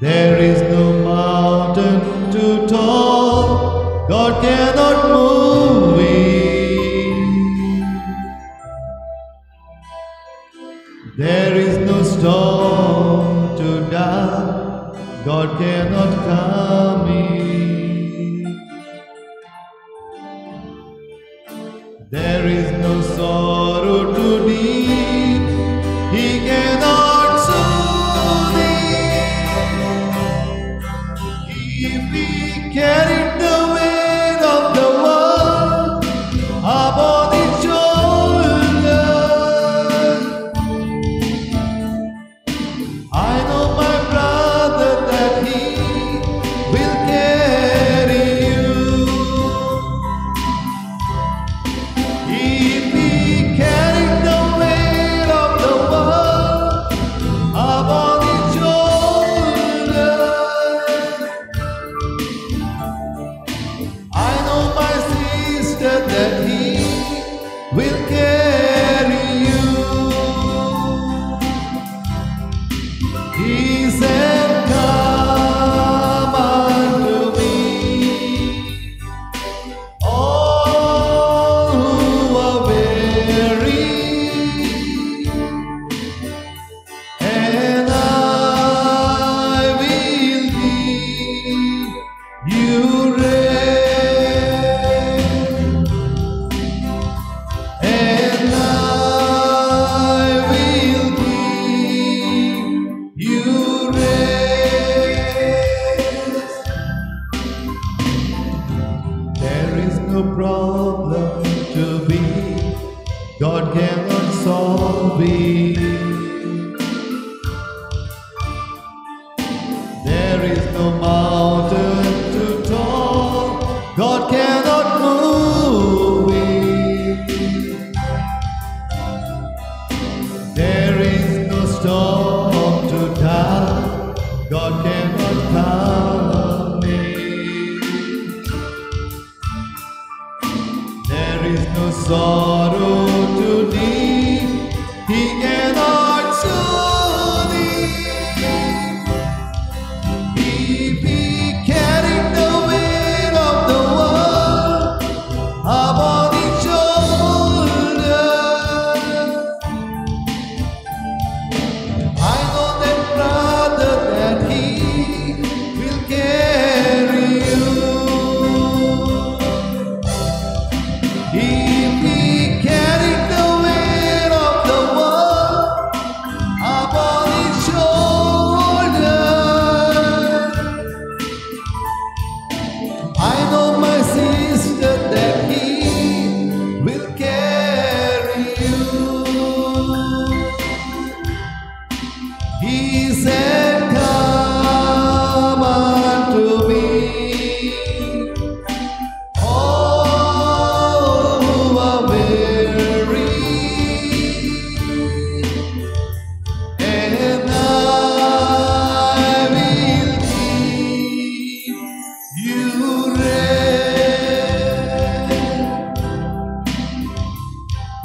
There is no mountain too tall, God cannot move it. There is no storm too dark, God cannot calm it. There is no sorrow too deep, He cannot soothe it. If He carried the weight of the world upon His shoulders, I know my brother that He will carry you. If He carried the weight of the world upon His shoulders, I know my sister that He will carry you. He said, come unto me, all who are weary, and I will give you rest. And I will give He said, come unto me, all who are weary, and I will give you rest.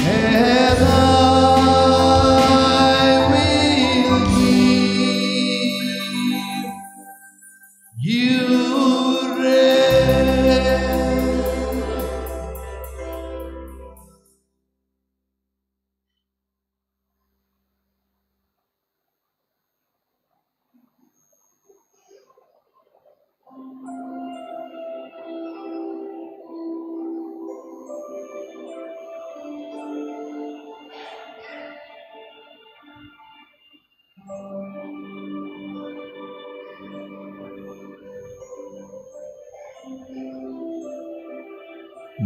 And I will give you rest.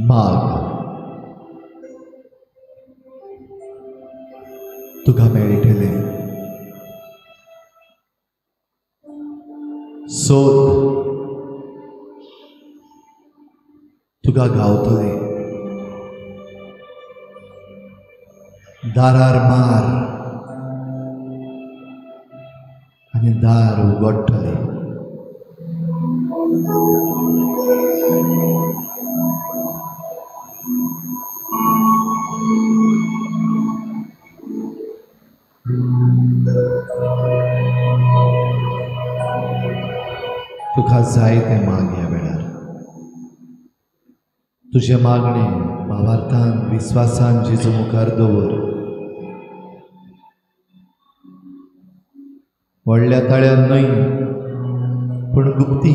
माग, तुका मेळटलें. सोद, तुका गावतलें. दारार मार आनी दार उगडटलें. तुका जाय तें माग ह्या वेळार. तुजें मागणें भावार्थान विस्वासान जेजू मुखार दवर. व्हडल्या ताळ्यान न्हय पूण गुप्ती,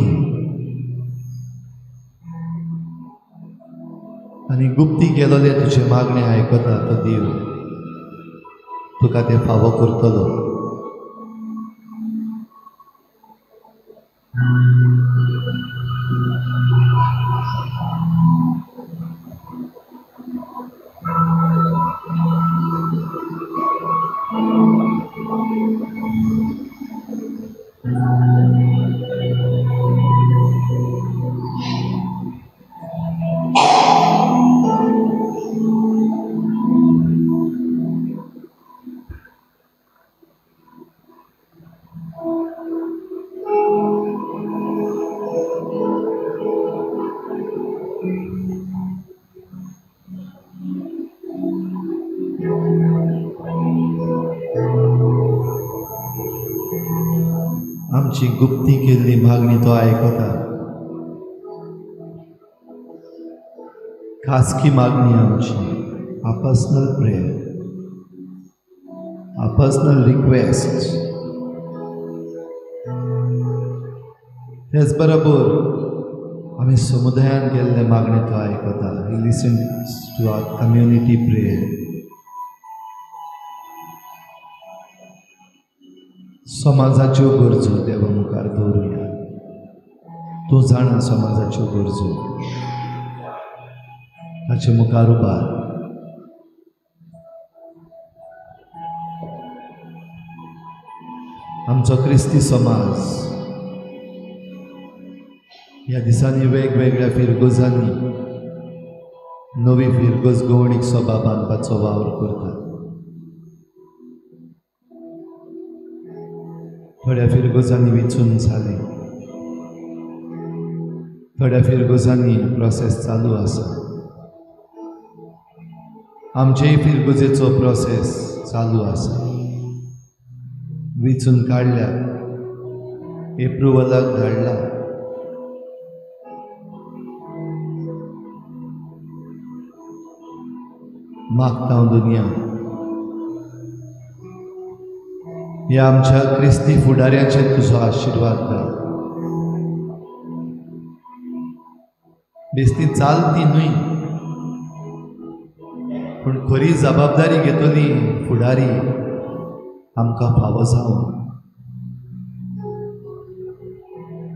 आनी गुप्ती केलोलें तुजें मागणें आयकता तो देव तुका तें फावो करतलो. आमची गुप्ती केल्ली मागणी तो आयकता. खासगी मागणी आमची, a personal prayer, a personal request. तेच बरोबर आमी समुदायान केल्ले मागणी तो आयकता. He listens to our community prayer. समाजाच्यो गरजो देवा मुखार दवरुया. तूं जाणा समाजाच्यो गरजो, ताचे मुखार उबार. आमचो क्रिस्ती समाज ह्या दिसांनी वेगवेगळ्या फिरगोजांनी नवी फिरगोज गोवणीक सभा बांदपाचो वावर करता. थोड्या फिरगोजांनी विचून जालें, थोड्या फिरगोजांनी प्रोसेस चालू आसा. आमचेय फिरगोजेचो प्रोसेस चालू आसा. विचून काडल्या, एप्रुवलाक धाडला. मागता हांव दुनिया ह्या आमच्या क्रिस्ती फुडाऱ्यांचेर तुजो आशिर्वाद घाल. बेस्ती चालती न्हय पूण खरी जबाबदारी घेतली फुडारी आमकां फावो जावन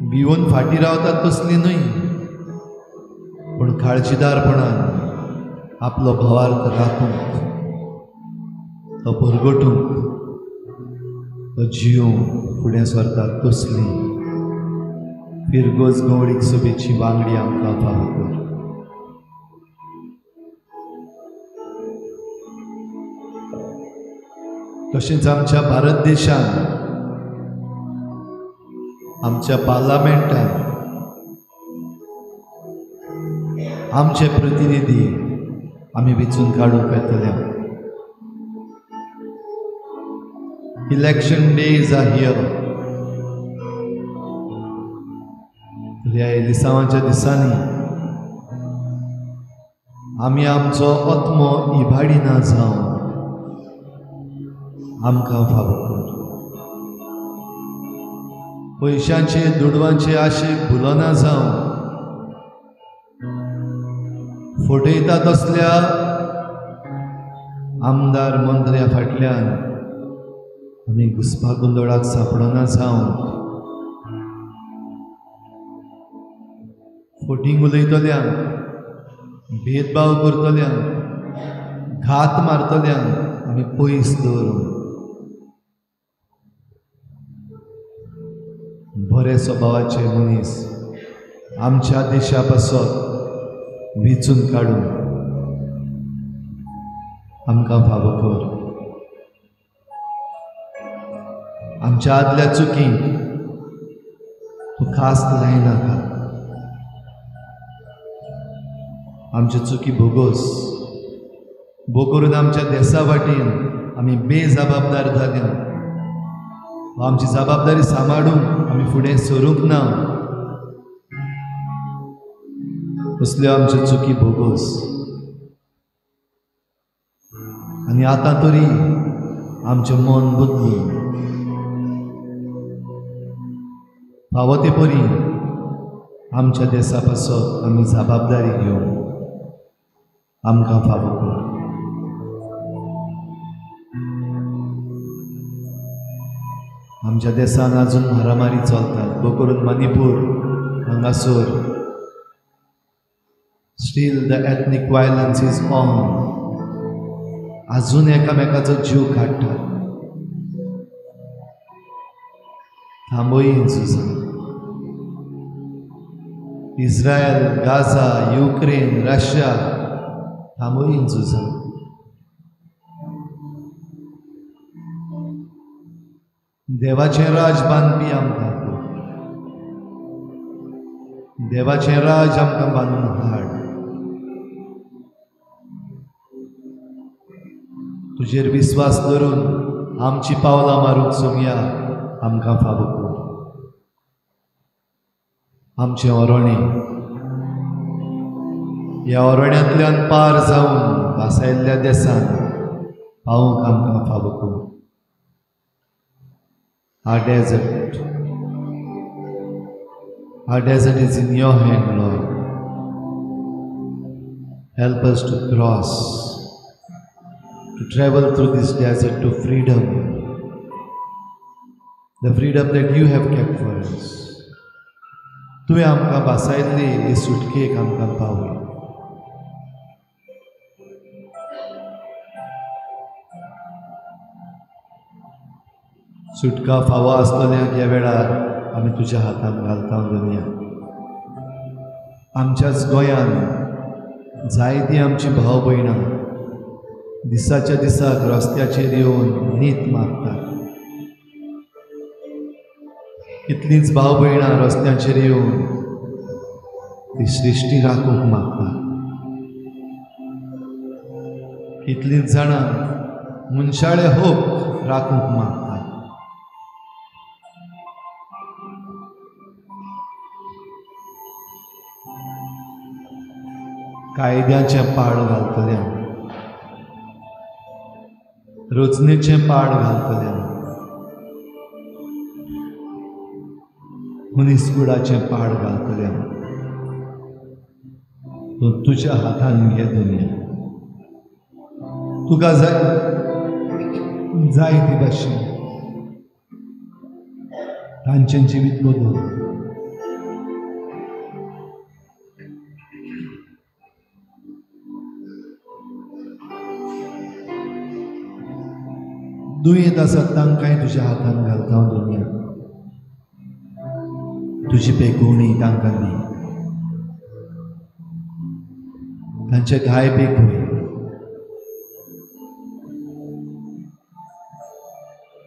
भिवन फाटीं रावतात तसली न्हय पूण काळजीदारपणान आपलो भावार्थ राखूंक, तो परगटूंक तो जियोंक फुडें सरता तसली फिरगोज गवळीक सभेची वांगडी आमकां फावो कर. तशेंच आमच्या भारत देशान, आमच्या पार्लमेंटान आमचे प्रतिनिधी आमी वेंचून काडूंक येतले. Election days are here. ह्या एलिसांवाच्या दिसांनी आमी आमचो आत्मो इबाडिना जावन आमकां फावो कर. पयशांचे दुडवांचे आशेक भुलना जावन फटयता तसल्या आमदार मंत्र्या फाटल्यान आमी घुसपा गोंदळाक सांपडना जावंक, फटींग उलयतल्यांक, भेदभाव करतल्यांक, घात मारतल्यांक आमी पयस दवरून बरे स्वभावाचे मनीस आमच्या देशा पासत वेंचून काडून आमकां फावो कर. आमच्या आदल्या चुकींक तूं खास लायनाका. आमच्यो चुकी भोगोस भोग करून आमच्या देसा वाटेन आमी बेजबाबदार जाल्या. आमची जबाबदारी सांबाळूंक आमी फुडें सरूंक ना. असल्यो आमच्यो चुकी भोगोस आनी आतां तरी आमचें मन बदलून फावो ते परी आमच्या देसा पासत आमी जबाबदारी घेवन आमकां फावो कर. आमच्या देसान अजून मारामारी चलतात, भोव करून मणिपूर हांगासर still the ethnic violence is on. अजून एकामेकाचो जीव काडटात. थांबय झुजां. इस्रायल, गाझा, युक्रेन, रशिया थांबय झुजां. देवाचें राज बांदपी आमकां, देवाचें राज आमकां बांदून हाड. तुजेर विस्वास धरून आमची पावलां मारूंक सोमया आमकां फावो कर. आमचें ओरोणें ह्या ओरण्यांतल्यान पार जावन भासायल्ल्या देसान पावूंक आमकां फावो कर. Our desert is in your hand, Lord. Help us to cross, to travel through this desert to freedom, the freedom that you have kept for us. तुवें आमकां भासायल्ली ही सुटकेक आमकां पावय. सुटका फावो आसतल्यांक ह्या वेळार आमी तुज्या हातान घालता दुनिया. आमच्याच गोंयान जायतीं आमची भाव भयणां दिसाच्या दिसाक रस्त्याचेर येवन नीत मागतात. कितलींच भाव भयणां रस्त्याचेर येवन ती सृश्टी राखूंक मागतात. कितलींच जाणां मनशाळे होप राखूंक मागतात. कायद्याचें पाड घालतल्यांक, रचनेचें पाड घालतल्यांक, मनीसकुडाचें पाड घालतल्यांक तूं तुज्या हातान घे दुनिया. तुका जाय जाय ती भाशेन तांचें जिवीत बदल. दुयेंत आसात तांकांय तुज्या हातान घालता दुनिया. तुजी पेकोवणी तांकां दी, तांचे घाय पेकोय.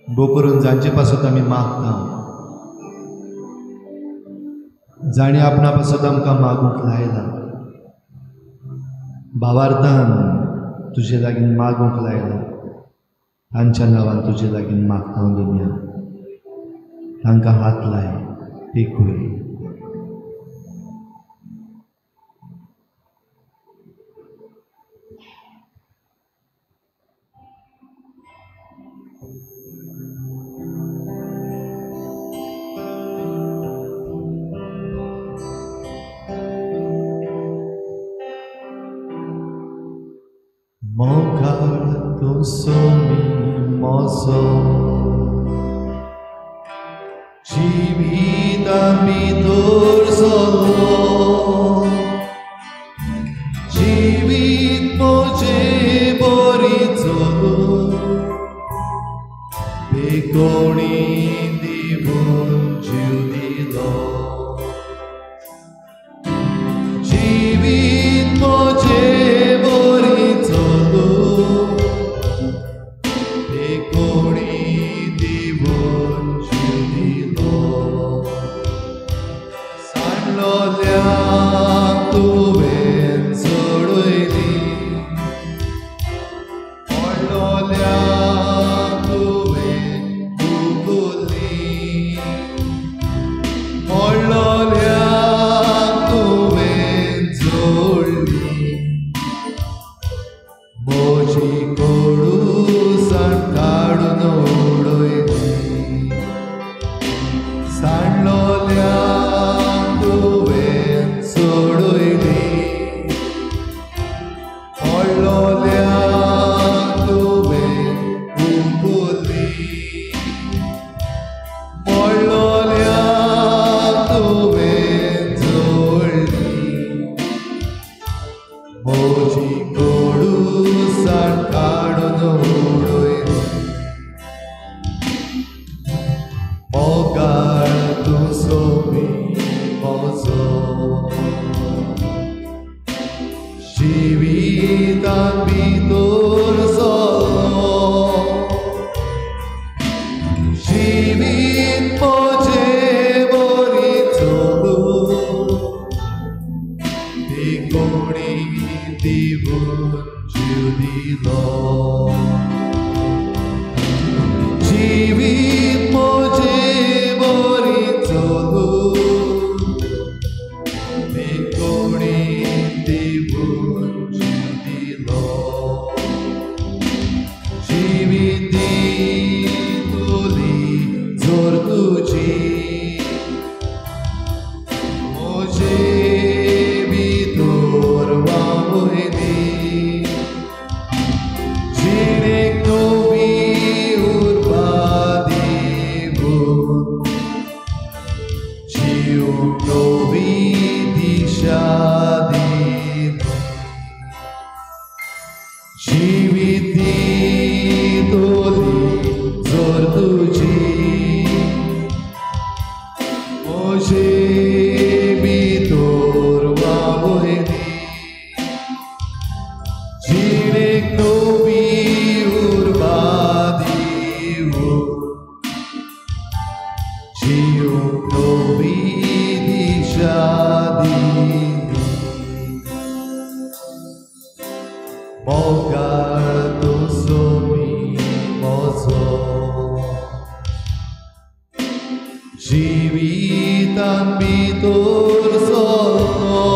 भो करून जांचे पासत आमी मागता, जाणी आपणा पासत आमकां मागूंक लायला, भावार्थान तुजे लागीं मागूंक लायला, तांच्या नांवान तुजे लागीं मागता दुनिया. तांकां हात लाय, पेकोय. मोगाळ तूं सोमी मोजो जिविता भितर सरलो, जिवीत म्हजें बरी चलू, बेकोणी दिवन जीव दिलो. जिवीत म्हजें बरी चलू, बेकोणी दिवन जीव दिलो. सांडलोल्या तुवें सोडयली, पडलोल्या तुवें उखल्ली, पडलोल्या तुवें जोडली, म्हजी कोडूसाण काडून उडयली. सांडलोल्या तुवें सोडयली, पडलोल्या तुवें उखल्ली, पडलोल्या तुवें जोडली, म्हजी कोडूसाण काडून उडयली. मोगाळ तूं सोमी म्हजो जिवितान भितर सरलो, जिवीत म्हजें बरी चलू, बेकोणी दिवन जीव दिलो. जिवीत म्हजें बरी चलू, बेकोणी दिवन जीव दिलो. जिवीत दितली जोर तुजी म्हजे भितर व्हांवयली, जिणेक नवी उर्बा दिवन जिवंक नवी दिशा दिली. जिवीत दितली जोर तुजी म्हजे भितर व्हांवयली, जिणेक नवी उर्बा दिवन जिवंक नवी दिशा दिली. मोगाळ तूं सोमी म्हजो जिवितान भितर सरलो,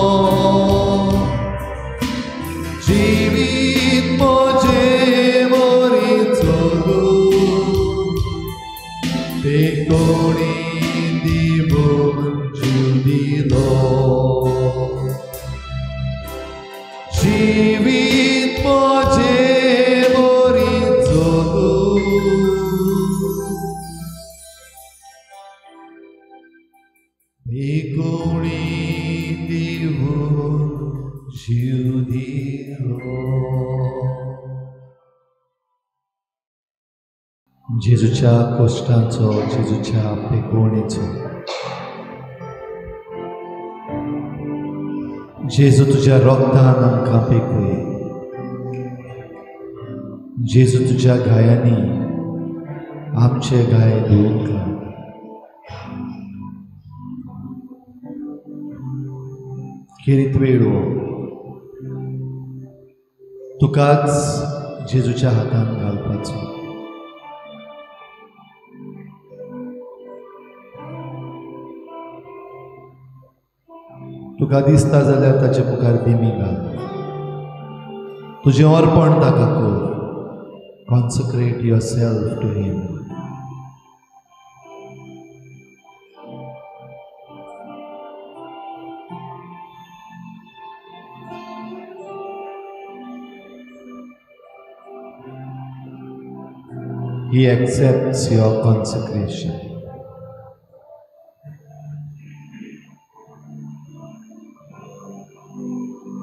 जिवीत म्हजें बरी चलू, बेकोणी दिवन जीव दिलो. जिवीत म्हजें बरी चलू, बेकोणी दिवन जीव दिलो. जेजूच्या कोश्टांचो, जेजूच्या पेकोवणेचो. जेजू तुज्या रोगतान आमकां पेकय. जेजू तुज्या घायांनी आमचे घाये धुवूंक. खेरीत वेळ हो तुकाच जेजूच्या हातान घालपाचो. तुका दिसता जाल्यार ताचे मुखार दिमी घाल. तुजें अर्पण ताका कर. Consecrate yourself to him. He accepts your consecration.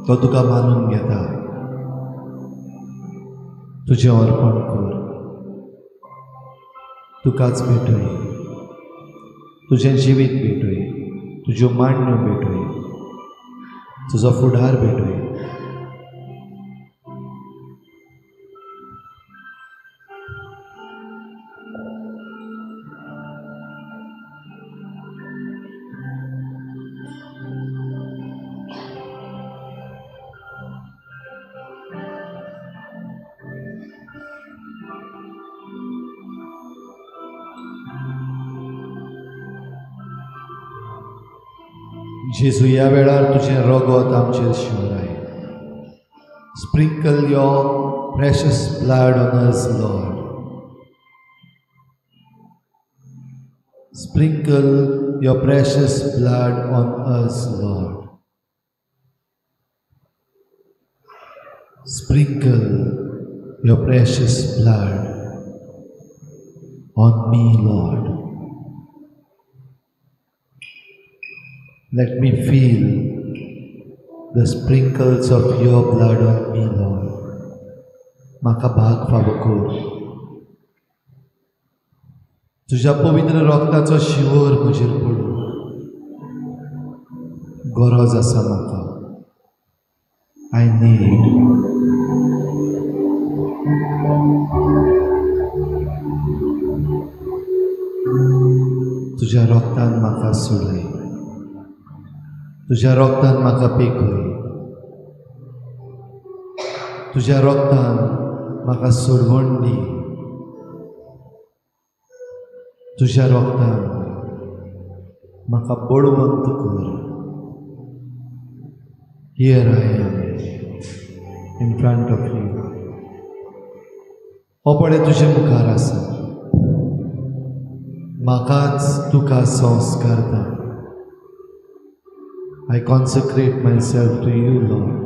तो तुका मानून घेता. तुजें अर्पण कर. तुकाच भेटय. तुजें जिवीत भेटय. तुज्यो मांडण्यो भेटय. तुजो फुडार भेटय. जेजू ह्या वेळार तुजें रगत आमचेर शिंवराय. Sprinkle your precious blood on us, Lord. Sprinkle your precious blood on us, Lord. Sprinkle your precious blood on me, Lord. Let me feel the sprinkles of your blood on me, Lord. म्हाका भाग फावो कर. तुज्या पवित्र रक्ताचो शिंवर म्हजेर पडूं. गरज आसा म्हाका. I need. तुज्या रक्तान म्हाका सोडय. तुज्या रक्तान म्हाका पेकय. तुज्या रक्तान म्हाका सोडवण दी. तुज्या रक्तान म्हाका बळवंत कर. Here I am in front of you. हो पळय तुजे मुखार आसा. म्हाकाच तुका संस्कारता. I consecrate myself to you, Lord.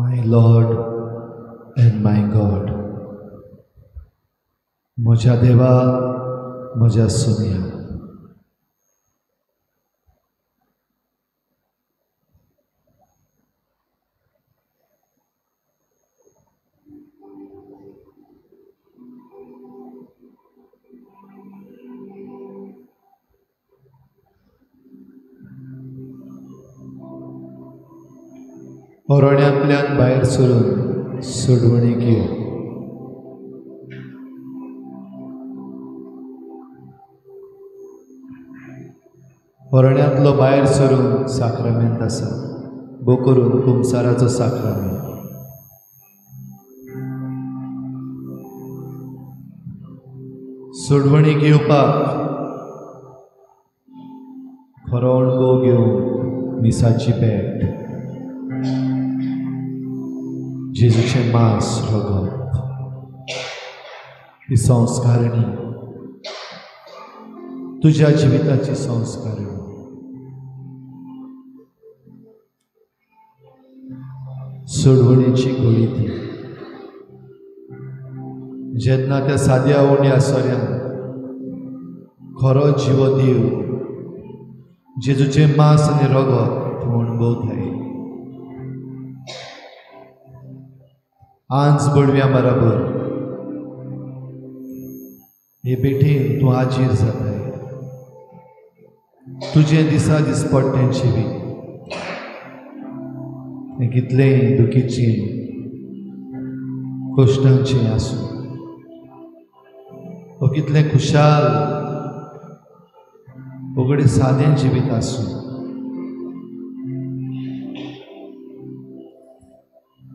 My Lord and my God. म्हज्या देवा, म्हज्या सोन्या. अरण्यांतल्यान भायर सरून सोडवणीक यो. अरण्यांतलो भायर सरून साक्रामेंत आसा, भो करून कुमसाराचो साक्रामेंत. सोडवणीक येवपाक खरो अणभव घेवंक मिसाची भेट, जेजूचें मांस रगत, ही संस्कारणी, तुज्या जिविताची संस्कारणी. सोडवणीची गोळी ती. जेन्ना त्या साद्या उण्या सोऱ्यान खरो जिवो देव जेजूचें मांस आनी रगत तूं अणभवताय. आंज बडव्या बराबर हे बेठीन तूं आजीर जाताय. तुजें दिसा दिसपडटें जिवीत हें कितलेंय दुखीचें कश्टांचें आसूं, वो कितलें खुशाल उगडे सादें जिवीत आसूं,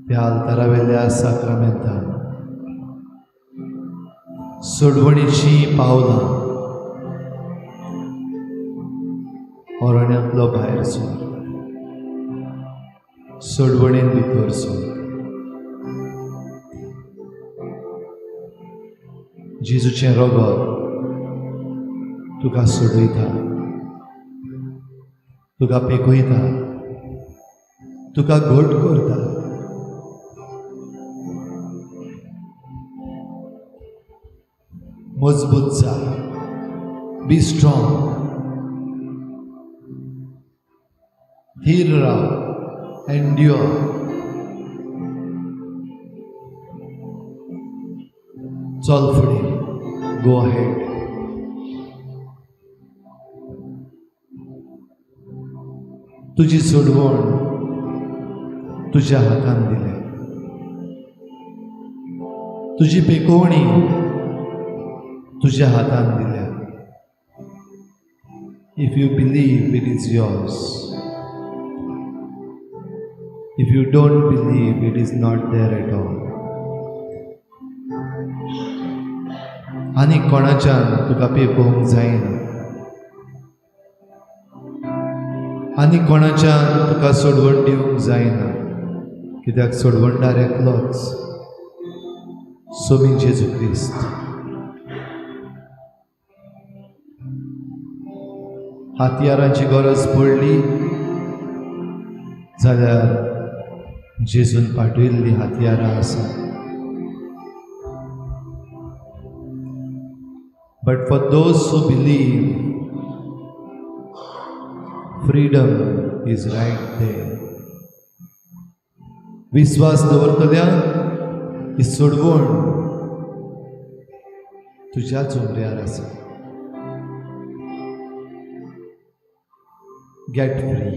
त्या आल्तारावेल्या साक्रामेंतान सोडवणीची पावलां अरण्यांतलो भायर सर, सोडवणेन भितर सर. जेजूचें रगत तुका सोडयता, तुका पेकयता, तुका घट करता. मजबूत जा, बी स्ट्रॉंग, थीर राव, एन्ड्योर. चल फुडें, गो अहेड. तुजी सोडवण तुज्या हातान दिल्या, तुजी पेकोवणी तुज्या हातान दिल्या. If you believe it is yours. If you don't believe it is not there at all. आनी कोणाच्यान तुका पेकोवंक जायना, आनी कोणाच्यान तुका सोडवण दिवंक जायना, कित्याक सोडवणदार एकलोच, सोमी जेजू क्रिस्त. हातयारांची गरज पडली जाल्यार जेजून पाठयल्लीं हातयारां आसा. But for those who believe, freedom is right there. विस्वास दवरतल्यांक ही सोडवण तुज्याच उमऱ्यार आसा. Get free.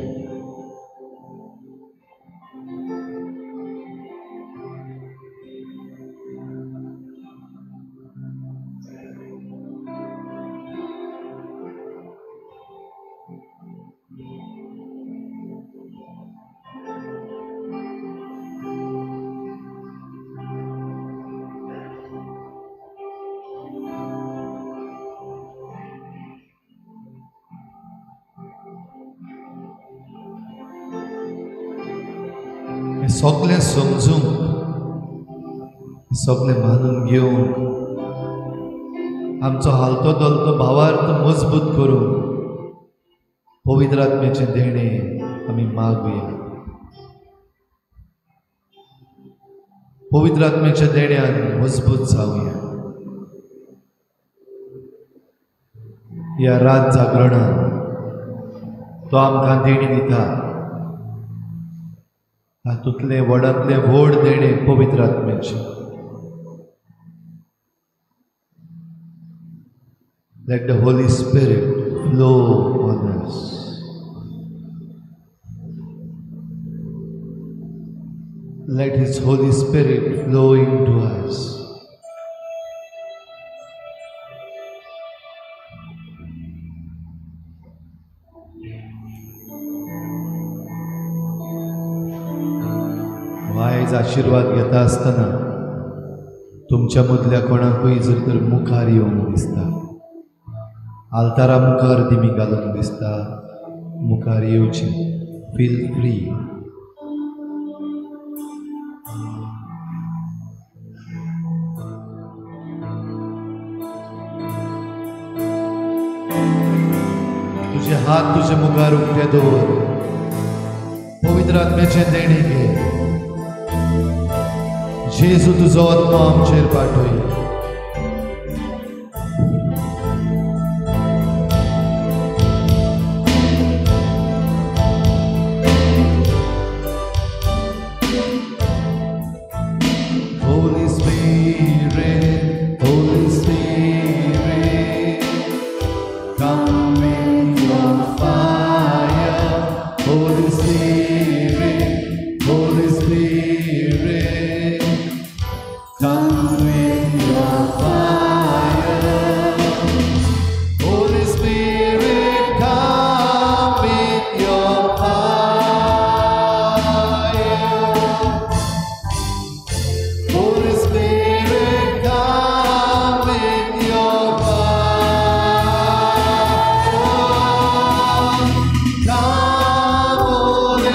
सगळें समजूंक, सगळें मानून घेवंक, आमचो हालतो धोलतो भावार्थ मजबूत करूंक पवित्र आत्म्याचें देणें आमी मागुया. पवित्र आत्म्याच्या देण्यान मजबूत जावया. ह्या रात जागरणान तो आमकां देणी दिता, तातूंतलें व्हडांतलें व्हड देणें पवित्र आत्म्याचें. Let the Holy Spirit flow on us. Let His Holy Spirit flow into us. आयज आशिर्वाद घेता आसतना तुमच्या मदल्या कोणाकूय जर तर मुखार येवंक दिसता, आल्तारा मुखार दिमी घालूंक दिसता, मुखार येवची, फील फ्री. तुझे हात तुझे मुखार उक्ते दवर, पवित्र आत्म्याचें देणें घे. जेजू तुजो आत्मो आमचेर पाठय. Holy Spirit, Holy Spirit, come in your fire. Holy Spirit, Holy Spirit, come with your fire. Holy Spirit, come with your fire. Holy Spirit, come with your fire. Come, Holy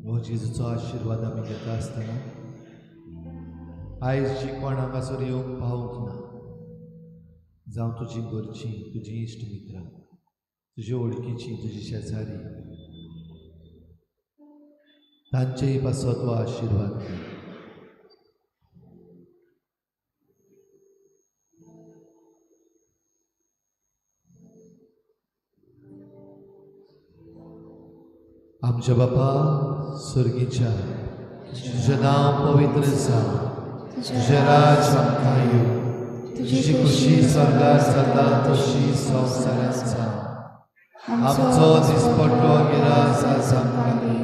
हो जेजूचो आशिर्वाद आमी घेता आसतना आयज जी कोण हांगासर येवंक पावूंक ना, जावं तुजी घरचीं, तुजी इश्ट मित्रां, तुजी वळखीचीं, तुजी शेजारी, तांचेय पासत हो आशिर्वाद घे. आमच्या बापा स्वर्गीच्या, तुझें नांव पवित्र जावं, तुझें राज आमकां येवं, तुजी खुशी स्वर्गार जाता तशी संवसारांत जावं. आमचो दिसपट्टो गिरास आज आमकां दी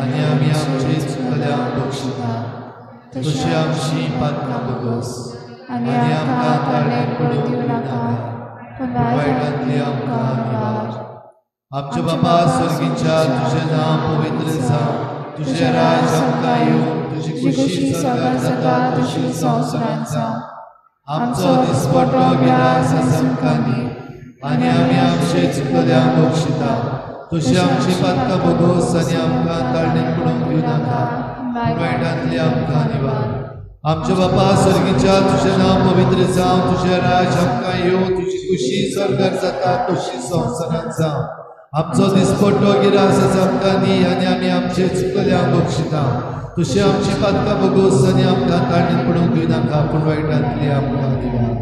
आनी आमी आमचे चुकल्यांक बक्षिता तशी आमची पातकां भोगोस आनी आमकां ताळ्याक पडूंक दिवं नाका, पूण वायटांतली आमकां निवार. आमच्या बापा स्वर्गीच्या, तुझें नांव पवित्र जावं, तुझें राज आमकां येवं, तुजी खुशी स्वर्गार जाता तशी संवसारांत जावं. आमचो दिसपट्टो गिरास आज आमकां दी आनी आमी आमचे चुकल्यांक बक्षिता तशी आमची पातकां भोगोस आनी आमकां ताळणेक पडूंक दिवं नाका, वायटांतली आमकां निवार. आमच्या बापा स्वर्गीच्या, तुझें नांव पवित्र जावं, तुझें राज आमकां येवं, तुजी खुशी स्वर्गार जाता तशी संवसारांत जावं. आमचो दिसपट्टो गिरास आज आमकां दी आनी आमी आमचे चुकल्यांक बक्षिता तशी आमची पातकां भोगोस आनी आमकां ताळणेक पडूंक दिवं नाका, पूण वायटांतली आमकां निवार.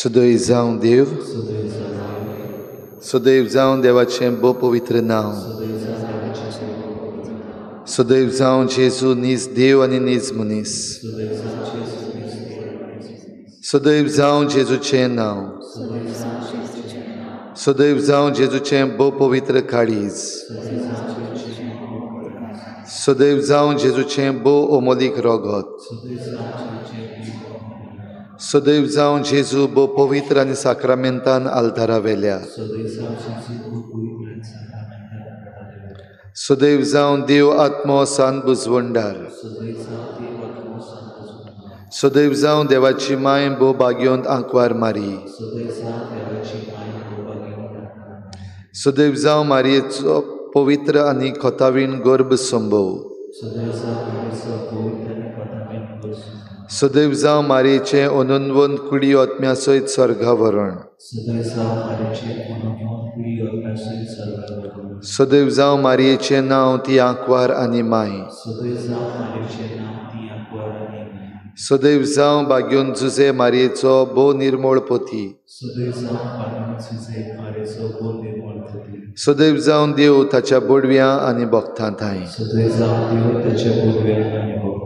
सदैव जावं देव, सदैव जावं देवाचें भोव पवित्र नांव, सदैव जावं जेजू नीज देव आनी नीज मनीस, सदैव जावं जेजूचें नांव, सदैव जावं जेजूचें भोव पवित्र काळीज, सदैव जावं जेजूचें भोव अमोलीक रोगत, सदैव जावं जेजू भोव पवित्र आनी साक्रामेंतान आल्तारा वेल्या, सदैव जावं देव आत्मो सान बुजवंडार, सदैव जावं देवाची माय भोव भाग्योंत आंकवार मारी, सदैव जावं मारयेचो पवित्र आनी खोतावीण गर्भ संभव, सदैव जावं मारयेचें अनन्वंत कुडी आत्म्या सयत स्वर्गा व्हरण. सदैव जावं मारयेचें नांव ती आंकवार आनी माय. सदैव जावं भाग्योन जुझे मारयेचो भोव निर्मळ पोती. सदैव जावं देव ताच्या बोडव्यां आनी भक्तां थांय. सदैव जावं देव ताच्या बोडव्यां आनी भक्तां.